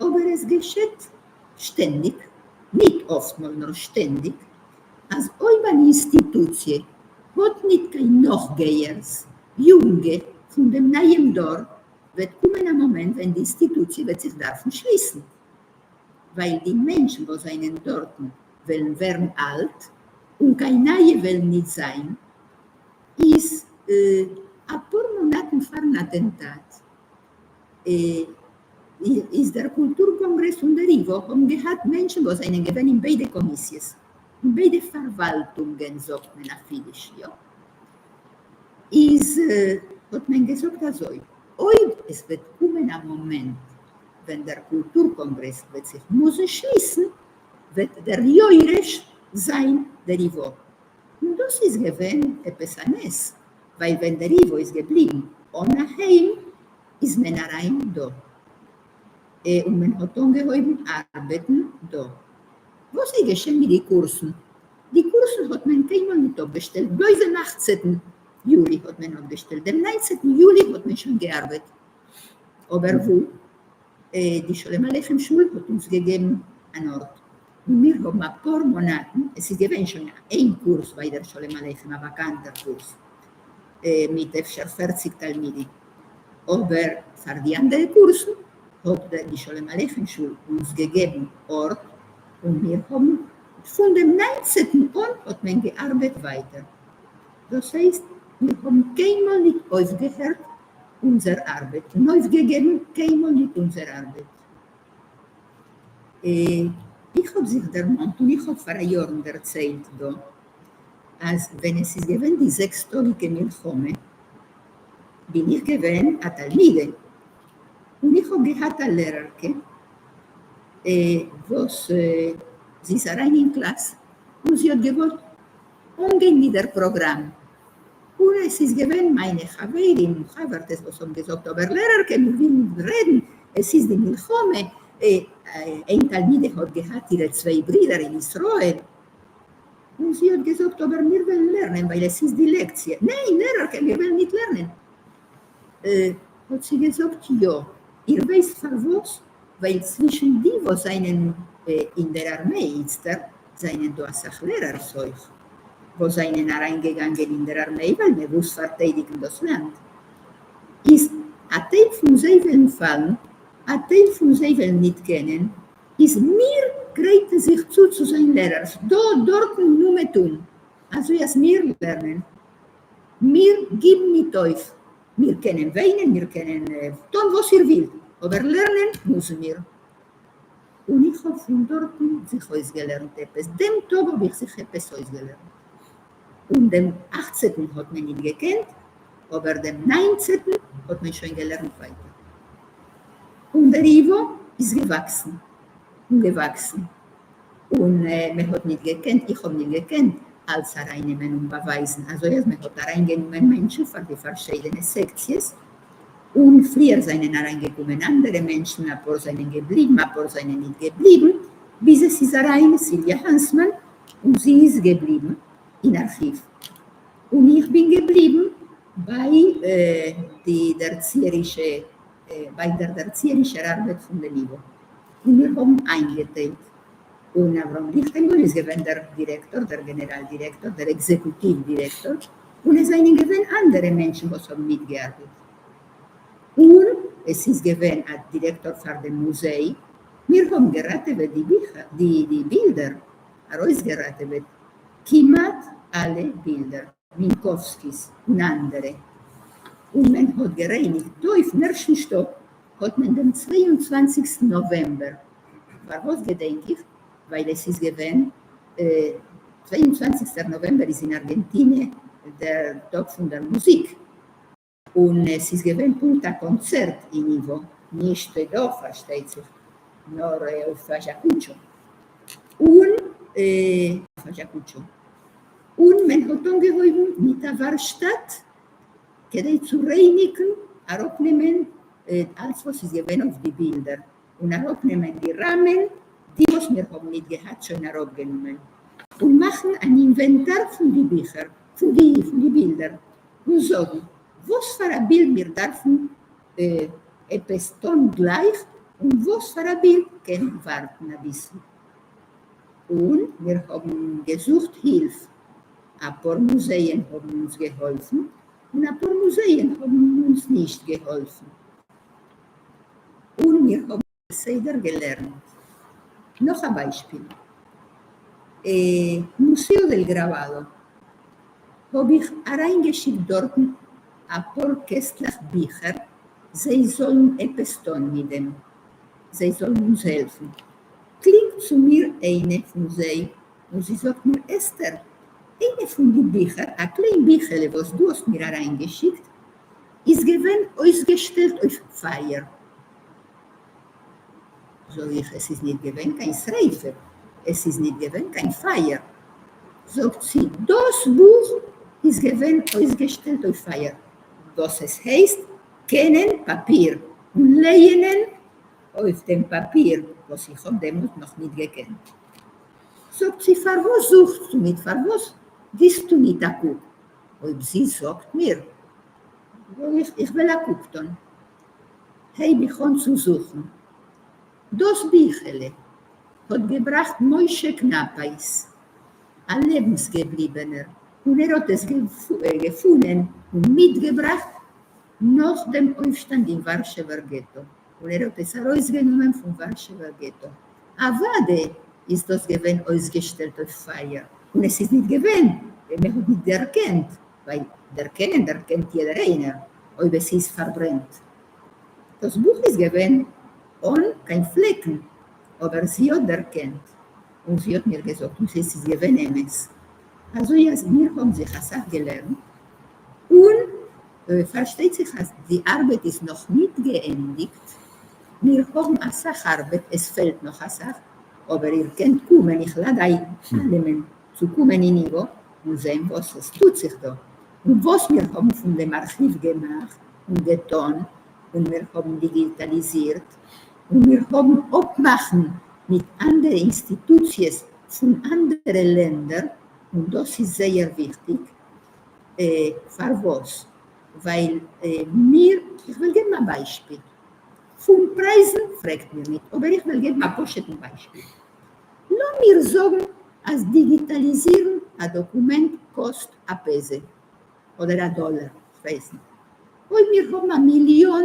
אבער עס געשעט שטענדיג, ניט אפטמאל נאר שטענדיג, אז אויב אן אינסטיטוציע האט ניט קיין נאכגייערס, יונגע, פון דעם נייעם דור, וועט קומען א מאמענט ווען די אינסטיטוציע וועט זיך דארפן שליסן, ווייל די מענטשן וואס זענען דארטן וועלן ווערן אלט און קיין נייע וועלן ניט זיין. איז אפאר מאנאטן פארן אטענטאט. איז דער קולטור-קאָנגרעס און דער ייִוואָ האָבן געהאַט מענטשן וואָס זײַנען געווען אין ביידע קאָמיסיעס, אין ביידע פֿאַרוואַלטונגען, זאָגט מען אויף ייִדיש, יאָ? איז האָט מען געזאָגט אַזוי, אויב עס וועט קומען אַ מאָמענט, ווען דער קולטור-קאָנגרעס וועט זיך מוזן שליסן, וועט דער יורש זײַן דער ייִוואָ. און דאָס איז געווען עפּעס אַ נס, ווײַל ווען דער ייִוואָ איז געבליבן אָן אַ היים, איז מען אריין דא און מען האט אנגעהויבן ארבעטן דא. וואס איז געשען מיט די קורסן? די קורסן האט מען קיינמאל ניט אפגעשטעלט, בלויז דעם אכצעטן יולי האט מען אפגעשטעלט, דעם ניינצעטן יולי האט מען שוין געארבעט. אבער וואו? די שלום עליכם שול האט אונז געגעבן אן ארט, און מיר האבן אפאר מאנאטן, עס איז געווען שוין איין קורס ביי דער שלום עליכם, א באקאנטער קורס, מיט אפשר פערציג תלמידים, אבער פאר די אנדערע קורסן האט די שלום עליכם שול אונז געגעבן ארט, און מיר האבן פון דעם ניינצעטן אן האט מען געארבעט ווייטער, דאס הייסט מיר האבן קיינמאל ניט אויפגעהערט אונזער ארבעט און אויפגעגעבן קיינמאל ניט אונזער ארבעט. איך האב זיך דערמאנט און איך האב פאראיארן דערציילט דא אז ווען עס איז געווען די זעקסטאגיגע מלחמה בין איך געווען א תלמידה און איך האב געהאט א לערערקע וואס זי איז אריין אין קלאס און זי האט געוואלט אנגיין מיט דער פראגראם און עס איז געווען מיינע חברים און חבר'טעס וואס האבן געזאגט אבער לערערקע מיר ווילן רעדן עס איז די מלחמה איין תלמידה האט געהאט אירע צוויי ברידער אין ישראל און זי האט געזאגט אבער מיר וועלן לערנען ווייל עס איז די לעקציע, ניין לערערקע מיר וועלן ניט לערנען, האט זי געזאגט יא, איר ווייסט פארוואס? ווייל צווישן די וואס זענען אין דער ארמעי איצטער זענען דא אסאך לערערס אויך וואס זענען אריינגעגאנגען אין דער ארמעי ווייל מען מוז פארטיידיגן דאס לאנד, איז א טייל פון זיי וועלן פאלן, א טייל פון זיי וועלן ניט קענען, איז מיר גרייטן זיך צו צו זיין לערערס דא דארטן אומעטום, אזוי אז מיר לערנען, מיר גיבן ניט אויף, מיר קענען וויינען, מיר קענען טון וואס איר ווילט, אבער לערנען מוזן מיר. און איך האב פון דארטן זיך אויסגעלערנט עפעס, דעם טאג האב איך זיך עפעס אויסגעלערנט, און דעם אכצעטן האט מען ניט געקענט, אבער דעם ניינצעטן האט מען שוין געלערנט ווייטער. און דער ייווא איז געוואקסן און געוואקסן, און מען האט ניט געקענט, איך האב ניט געקענט אלץ ארייננעמען און באווייזן, אזוי אז מען האט אריינגענומען מענטשן פאר די פארשיידענע סעקציעס, און פריער זיינען אריינגעקומען אנדערע מענטשן, אפאר זיינען געבליבן, אפאר זיינען ניט געבליבן, ביז עס איז אריין סילוויא האנסמאן, און זי איז געבליבן אין ארכיוו, און איך בין געבליבן ביי די דערציערישע ביי דער דערציערישער ארבעט פון דעם ייווא, און מיר האבן איינגעטיילט, און אברהם ליכטענגאלד איז געווען דער דירעקטאר, דער גענעראל דירעקטאר, דער עקזעקוטיוו דירעקטאר, און עס זענען געווען אנדערע מענטשן וואס האבן מיטגעארבעט, און עס איז געווען א דירעקטאר פאר דעם מוזיי, מיר האבן געראטעוועט די ביכער, די בילדער, ארויסגעראטעוועט כמעט אלע בילדער, מינקאווסקי'ס און אנדערע, און מען האט גערייניגט דא אויפן ערשטן שטאק האט מען דעם צוויי און צוואנציגסטן נאוועמבער, פארוואס געדענק איך? ווייל עס איז געווען צוויי און צוואנציגסטער נאוועמבער איז אין ארגענטינע דער טאג פון דער מוזיק, און עס איז געווען פונקט א קאנצערט אין ייווא, נישט דא פארשטייט זיך, נאר אויף אזשאקוטשא, און אויף אזשאקוטשא, און מען האט אנגעהויבן מיט א ווארשטאט כדי צו רייניגן, אראפנעמען אלץ וואס איז געווען אויף די בילדער, און אראפנעמען די ראמען, די וואס מיר האבן ניט געהאט שוין אראפגענומען, און מאכן אן אינווענטאר פון די ביכער, פון די בילדער, און זאגן וואס פאר א בילד מיר דארפן עפעס טון גלייך, און וואס פאר א בילד קען ווארטן אביסל. און מיר האבן געזוכט הילף, אפאר מוזייען האבן אונז געהאלפן, און אפאר מוזייען האבן אונז נישט געהאלפן. און מיר האבן כסדר געלערנט. נאך א ביישפיל, Museo del Grabado, האב איך אריינגעשיקט דארטן אפאר קעסטלעך ביכער זיי זאלן עפעס טון מיט דעם. זיי זאלן אונז העלפן. קלינגט צו מיר איינע פון זיי און זי זאגט מיר, אסתר, איינע פון די ביכער, א קליין ביכעלע וואס דו האסט מיר אריינגעשיקט, איז געווען אויסגעשטעלט אויף פייער. זאג איך, עס איז ניט געווען קיין שריפה, עס איז ניט געווען קיין פייער. זאגט זי, דאס בוך איז געווען אויסגעשטעלט אויף פייער, וואס עס הייסט קענען פאפיר און לייענען אויף דעם פאפיר, וואס איך האב דעמאלט נאך ניט געקענט. זאגט זי, פארוואס זוכסטו ניט, פארוואס גיסטו ניט א קוק? אויב זי זאגט מיר, זאג איך, איך וועל א קוק טאן. הייב איך אן צו זוכן. דאס ביכעלע האט געבראכט משה קנאפייס, א לעבנסגעבליבענער, און ער האט עס געפונען און מיטגעבראכט נאך דעם אויפשטאנד אין ווארשעווער געטא, און ער האט עס ארויסגענומען פון ווארשעווער געטא. אוודאי איז דאס געווען אויסגעשטעלט אויף פייער, און עס איז ניט געווען, מען האט ניט דערקענט, ווייל דערקענען דערקענט יעדער איינער אויב עס איז פארברענט. דאס בוך איז געווען אן קיין פלעקן, אבער זי האט דערקענט, און זי האט מיר געזאגט, און עס איז געווען אמת. אזוי אז מיר האבן זיך אסאך געלערנט, און פארשטייט זיך אז די ארבעט איז נאך ניט געענדיגט, מיר האבן אסאך ארבעט, עס פעלט נאך אסאך, אבער איר קענט קומען, איך לאד אייך אלעמען צו קומען אין ייוואו און זען וואס עס טוט זיך דא, און וואס מיר האבן פון דעם ארכיוו געמאכט און געטאן, און מיר האבן דיגיטאליזירט, און מיר האבן אפמאכן מיט אנדערע אינסטיטוציעס פון אנדערע לענדער, און דאס איז זייער וויכטיג. פארוואס? ווייל מיר, איך וועל געבן א ביישפיל, פון פרייזן פרעגט מיר ניט, אבער איך וועל געבן א פשוט'ן ביישפיל. לאמיר זאגן אז דיגיטאליזירן א דאקומענט קאסט א פעזע, אדער א דאלער, כ'ווייס ניט. אויב מיר האבן א מיליאן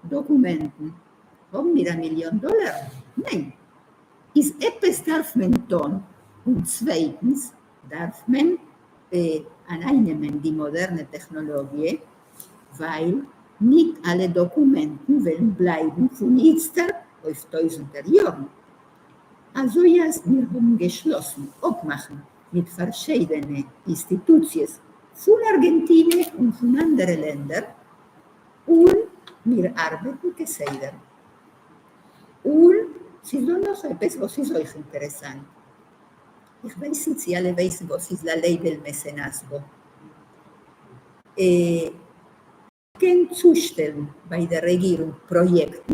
דאקומענטן, האבן מיר א מיליאן דאלער? ניין. איז עפעס דארף מען טון, און צווייטנס דארף מען ארייננעמען די מאדערנע טעכנאלאגיע, ווייל ניט אלע דאקומענטן וועלן בלייבן פון איצטער אויף טויזנטער יארן. אזוי אז מיר האבן געשלאסן אפמאכן מיט פארשיידענע אינסטיטוציעס פון ארגענטינע און פון אנדערע לענדער, און מיר ארבעטן כסדר. און ס'איז דא נאך עפעס וואס איז אויך אינטערעסאנט. איך ווייס ניט צי אלע ווייסן וואס איז la ley del mecenazgo. קען צושטעלן ביי דער רעגירונג פראיעקטן,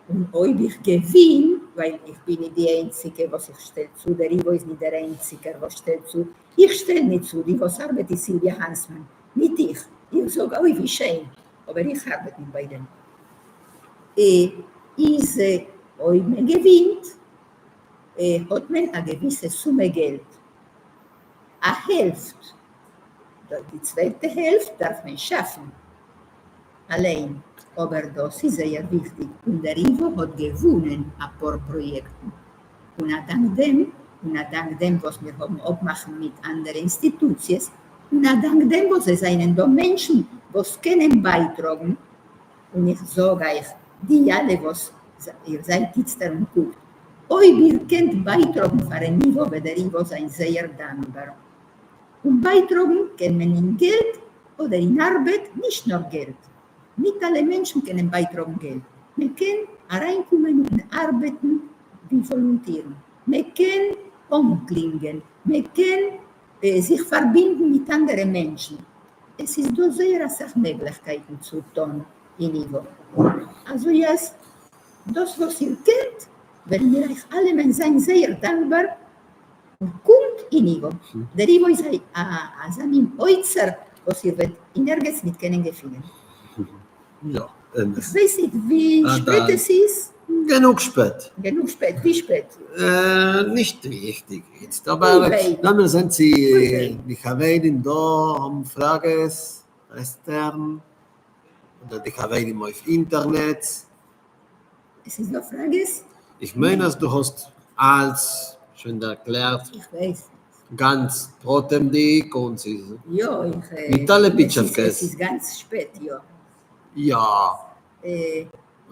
און אויב איך געווין, ווייל איך בין ניט די איינציקע וואס איך שטעל צו, דער ייוואו איז ניט דער איינציקער וואס שטעלט צו, איך שטעל ניט צו, די וואס ארבעט איז סילוויא האנסמאן, ניט איך, איך זאג אוי ווי שיין, אבער איך ארבעט ניט ביי דעם. איז אויב מען געווינט, האט מען א געוויסע סומע געלט, א העלפט, די צווייטע העלפט דארף מען שאפן אליין, אבער דאס איז זייער וויכטיג, און דער ייוואו האט געוואונען אפאר פראיעקטן, און א דאנק דעם, און א דאנק דעם וואס מיר האבן אפמאכן מיט אנדערע אינסטיטוציעס, און א דאנק דעם וואס עס זענען דא מענטשן וואס קענען בייטראגן, און איך זאג אייך, די אלע וואס איר זייט איצטער און קוקט, אויב איר קענט בייטראגן פארן ייוואו וועט דער ייוואו זיין זייער דאנקבאר. און בייטראגן קען מען אין געלט אדער אין ארבעט, נישט נאר געלט. ניט אלע מענטשן קענען בייטראגן געלט. מען קען אריינקומען און ארבעטן ווי וואלונטירן. מען קען אנקלינגען. מען קען זיך פארבינדן מיט אנדערע מענטשן. עס איז דא זייער אסאך מעגליכקייטן צו טון אין ייוואו. אזוי אז דאס וואס איר קענט, וועלן מיר אייך אלעמען זיין זייער דאנקבאר, און קומט אין ייוואו. דער ייוואו איז אזא מין אוצר וואס איר וועט אין ערגעץ ניט קענען געפינען. יא, אמת. איך ווייס ניט ווי שפעט עס איז. גענוג שפעט. גענוג שפעט? ווי שפעט? נישט וויכטיג איצט, אבער לאמיר זען צי די חברים דא האבן פראגעס, אסתר'ן, אדער די חברים אויף אינטערנעט. עס איז דא פראגעס? איך מיין אז דו האסט אלץ שוין ערקלערט. איך ווייס ניט. גאנץ פרטימדיג און ס'איז יא, איך מיט אלע פיטשעווקעס. עס איז גאנץ שפעט, יא. יא.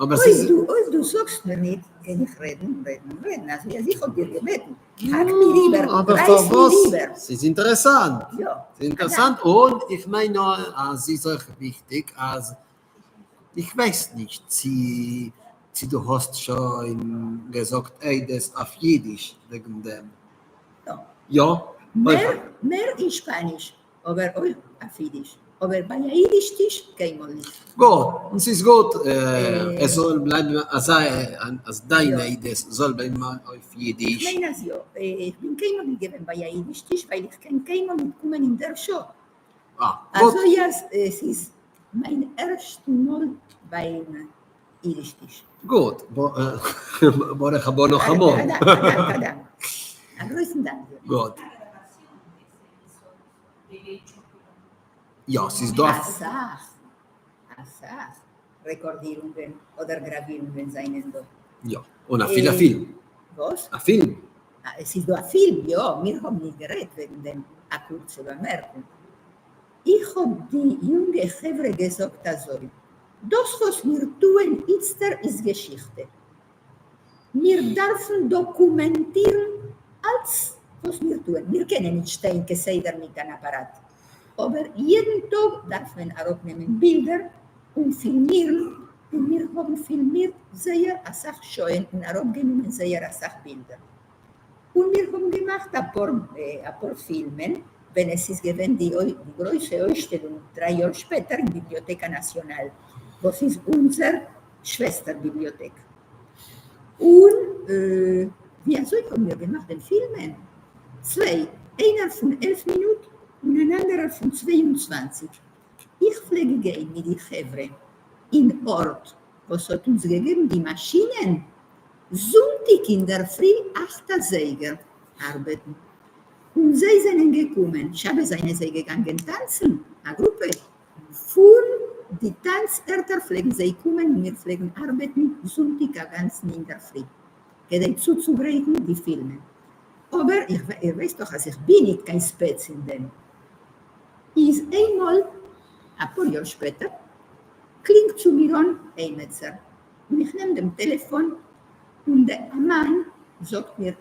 אבער ס'איז. אויב דו זאגסט מיר ניט, קען איך רעדן און רעדן און רעדן, אזוי אז איך האב דיר געבעטן, האק מיר איבער, אבער רייס מיר פארוואס? איבער. ס'איז אינטערעסאנט. יא. ס'איז אינטערעסאנט און איך מיין אז ס'איז אויך וויכטיג אז איך ווייס נישט צי צי דו האסט שוין געזאגט עדות אויף אידיש וועגן דעם. יא. יא? מער מער אין שפאניש אבער אויך אויף אידיש, אבער ביי א אידיש טיש קיינמאל נישט. גוט, און ס'איז גוט עס זאל בלייבן אזא אז דיינע עדות זאל בלייבן אויף אידיש. איך מיין אז יא, איך בין קיינמאל נישט געווען ביי א אידיש טיש ווייל איך קען קיינמאל נישט קומען אין דער שעה. גוט. אזוי אז ס'איז מיין ערשטן מאל ביים אידיש טיש. גוט, ברוך הבא נאכאמאל. א דאנק, א דאנק. א גרויסן דאנק דיר. גוט. יא, ס'איז דא אסאך, אסאך רעקארדירונגען אדער גראווירונגען זענען דא. יא, און אפילו א פילם. וואס? א פילם. עס איז דא א פילם, יא, מיר האבן נישט גערעדט וועגן דעם, א קורצע באמערקונג. איך האב די יונגע חברה געזאגט אזוי, דאס וואס מיר טוען איצטער איז געשיכטע. מיר דארפן דאקומענטירן אלץ וואס מיר טוען, מיר קענען נישט שטיין כסדר מיט אן אפאראט, אבער יעדן טאג דארף מען אראפנעמען בילדער און פילמירן, און מיר האבן פילמירט זייער אסאך שעה'ן און אראפגענומען זייער אסאך בילדער, און מיר האבן געמאכט אפאר אפאר פילמען ווען עס איז געווען די גרויסע אויסשטעלונג דריי יאר שפעטער אין Biblioteca Nacional וואס איז אונזער שוועסטער ביבליאטעק. און ווי אזוי האבן מיר געמאכט דעם פילמען? צוויי, איינער פון 11 מינוט און אן אנדערער פון 22. איך פלעג גיין מיט די חברה אין ארט וואס האט אונז געגעבן די מאשינען, זונטיג אינדערפרי אכט אזייגער ארבעטן, און זיי זענען געקומען, שבת זענען זיי געגאנגען טאנצן, א גרופע פון די טאנץ ערטער פלעגן זיי קומען און מיר פלעגן ארבעטן זונטיג א גאנצן אינדערפרי כדי צוצוגרייטן די פילמען, אבער איר ווייסט דאך אז איך בין ניט קיין ספעץ אין דעם. איז איינמאל אפאר יאר שפעטער קלינגט צו מיר אן עימיצער און איך נעם דעם טעלעפאן און דער מאן זאגט מיר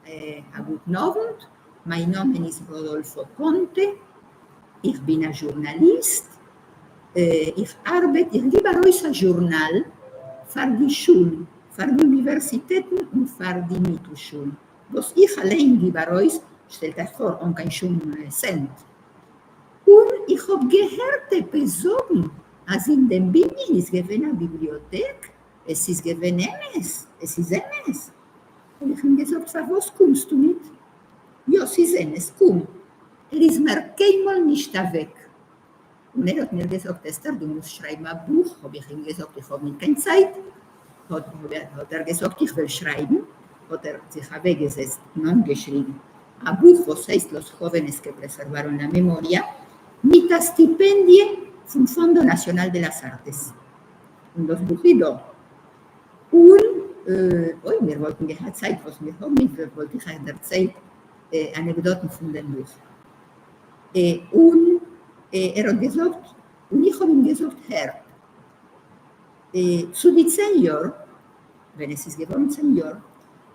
א גוטן אוונט, מיין נאמען איז רודאלפא קאנטע, איך בין א זשורנאליסט, איך ארבעט, איך גיב ארויס א זשורנאל פאר די שולן, פאר די אוניווערסיטעטן און פאר די מיטלשולן, וואס איך אליין גיב ארויס, שטעלט אייך פאר, אן קיין שום סענט. און איך האב געהערט עפעס זאגן אז אין דעם בנין איז געווען א ביבליאטעק, עס איז געווען אמת? עס איז אמת? האב איך אים געזאגט פארוואס קומסטו ניט? יא ס'איז אמת, קום. ער איז מער קיינמאל נישט אוועק. און ער האט מיר געזאגט אסתר דו מוזט שרייבן א בוך, האב איך אים געזאגט איך האב ניט קיין צייט, האט ער געזאגט איך וועל שרייבן, האט ער זיך אוועקגעזעצט און אנגעשריבן א בוך וואס הייסט Los jóvenes que preservaron la memoria מיט א סטיפענדיע פון Fondo Nacional de las Artes. און דאס בוך איז דא. און אויב מיר וואלטן געהאט צייט וואס מיר האבן נישט וואלט איך אייך דערציילט אנעקדאטן פון דעם בוך. און ער האט געזאגט, און איך האב אים געזאגט, הער, צו די צען יאר, ווען עס איז געווארן צען יאר,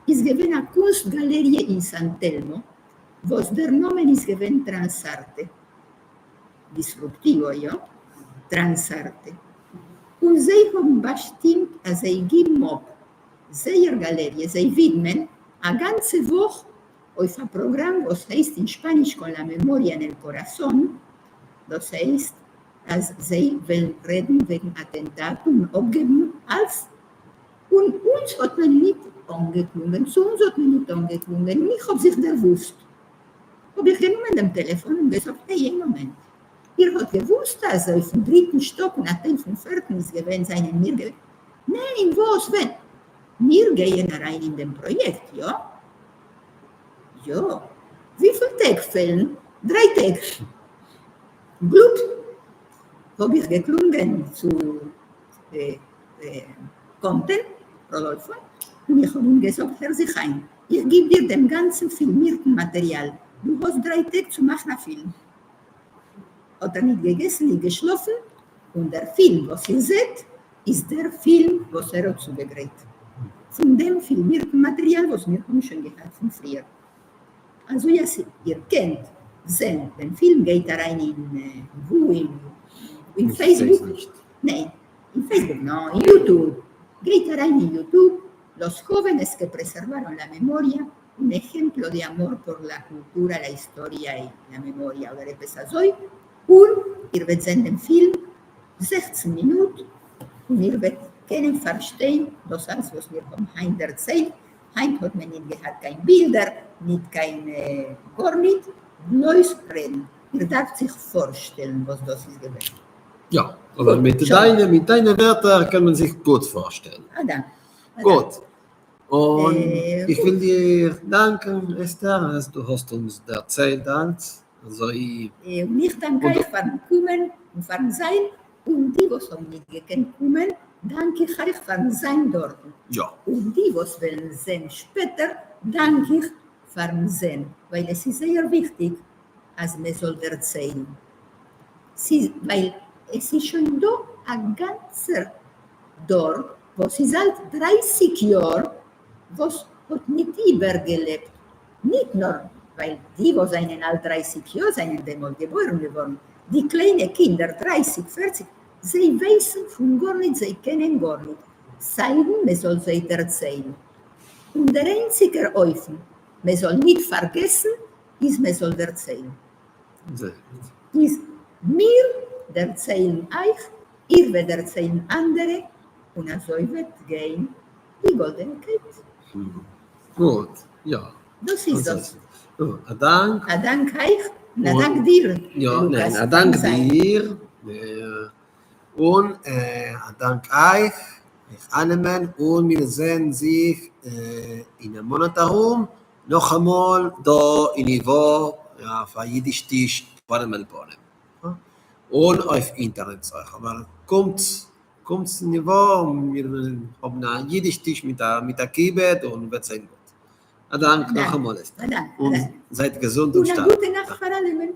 איז געווען א קונסט גאלעריע אין סאן טעלמא וואס דער נאמען איז געווען Transarte. דיסרופטיוו, יא? Transarte. און זיי האבן באשטימט אז זיי גיבן אפ זייער גאלעריע, זיי ווידמען א גאנצע וואך אויף א פראגראם וואס הייסט אין שפאניש con la memoria en el corazón, דאס הייסט אז זיי וועלן רעדן וועגן אטענטאט און אפגעבן אלס, און אונז האט מען ניט אנגעקלונגען, צו אונז האט מען ניט אנגעקלונגען, און איך האב זיך דערוואוסט האב איך גענומען דעם טעלעפאן און געזאגט, העי, איין מאמענט, איר האט געוואוסט אז אויפן דריטן שטאק און א טייל פון פערטן איז געווען זענען מיר געווען? ניין, וואס, ווען? מיר גייען אריין אין דעם פראיעקט, יא? יא. וויפיל טעג פעלן? דריי טעג. גוט. האב איך געקלונגען צו קאנטען, רודאלפא, און איך האב אים געזאגט, הער זיך איין, איך גיב דיר דעם גאנצן פילמירטן מאטעריאל, דו האסט דריי טעג צו מאכן א פילם. האט ער ניט געגעסן, ניט געשלאפן, און דער פילם וואס איר זעט איז דער פֿילם, וואָס ער האָט צוגעגרייט פֿון דעם פֿילמירטן מאַטעריאַל, וואָס מיר האָבן שוין געהאַט פֿון פֿריִער. אַזוי אַז איר קענט זען דעם פֿילם, גייט אַרײַן אין וווּ? אין Facebook? ניין, אין Facebook no, אין YouTube. גייט אַרײַן אין YouTube, Los jóvenes que preservaron la memoria, un ejemplo de amor por la cultura, la historia y la memoria, אָדער עפּעס אַזוי, און איר וועט זען דעם פֿילם, 16 מינוט, און איר וועט קענען פֿאַרשטיין דאָס אַלץ, וואָס מיר האָבן הײַנט דערציילט. הײַנט האָט מען ניט געהאַט קיין בילדער, ניט קיין גאָרניט, בלויז רעדן. איר דאַרפֿט זיך פֿאָרשטעלן, וואָס דאָס איז געווען. יאָ, אָבער מיט דײַנע, מיט דײַנע ווערטער קען מען זיך גוט פֿאָרשטעלן. אַ דאַנק. גוט. און איך וויל דיר דאַנקען, אסתּר, אַז דו האָסט אונדז דערציילט אַלץ אַזוי. און איך דאַנק אײַך פֿאַרן קומען און פֿאַרן זײַן, און די וואָס האָבן ניט געקענט קומען, דאַנק איך אײַך פֿאַרן זײַן דאָרטן. און די וואָס וועלן זען שפּעטער, דאַנק איך פֿאַרן זען, ווײַל עס איז זייער וויכטיק, אַז מע זאָל דערציילן. ס'איז ווײַל עס איז שוין דאָ אַ גאַנצער דור וואס איז אלט דרייסיג יאר וואס האט ניט איבערגעלעבט, ניט נאר ווייל די וואס זיינען אלט דרייסיג יאר זיינען דעמאלט געבוירן געווארן, די קליינע קינדער דרייסיג פערציג זיי ווייסן פון גארניט זיי קענען גארניט סיידן מען זאל זיי דערציילן, און דער איינציגער אופן מען זאל ניט פארגעסן איז מען זאל דערציילן. איז מיר דערציילן אייך, איר וועט דערציילן אנדערע, און אזוי וועט גיין די גאלדענע קייט. גוט, יא. דאס איז דאס. א דאנק. א דאנק אייך, און א דאנק דיר, לוקאס. א דאנק דיר, און א דאנק אייך, אייך אלעמען, און מיר זעען זיך אין א מאנאט ארום, נאכאמאל דא אין ייוואו אויף א אידיש טיש פנים אל פנים, און אויף אינטערנעט אויך, אבער קומטס קומטס אין ייוואו מיר האבן א אידיש טיש מיט א מיט א כיבוד און וועט זיין גוט. א דאנק נאכאמאל אסתר, און זייט געזונט און שטארק. און א גוטע נאכט פאר אלעמען.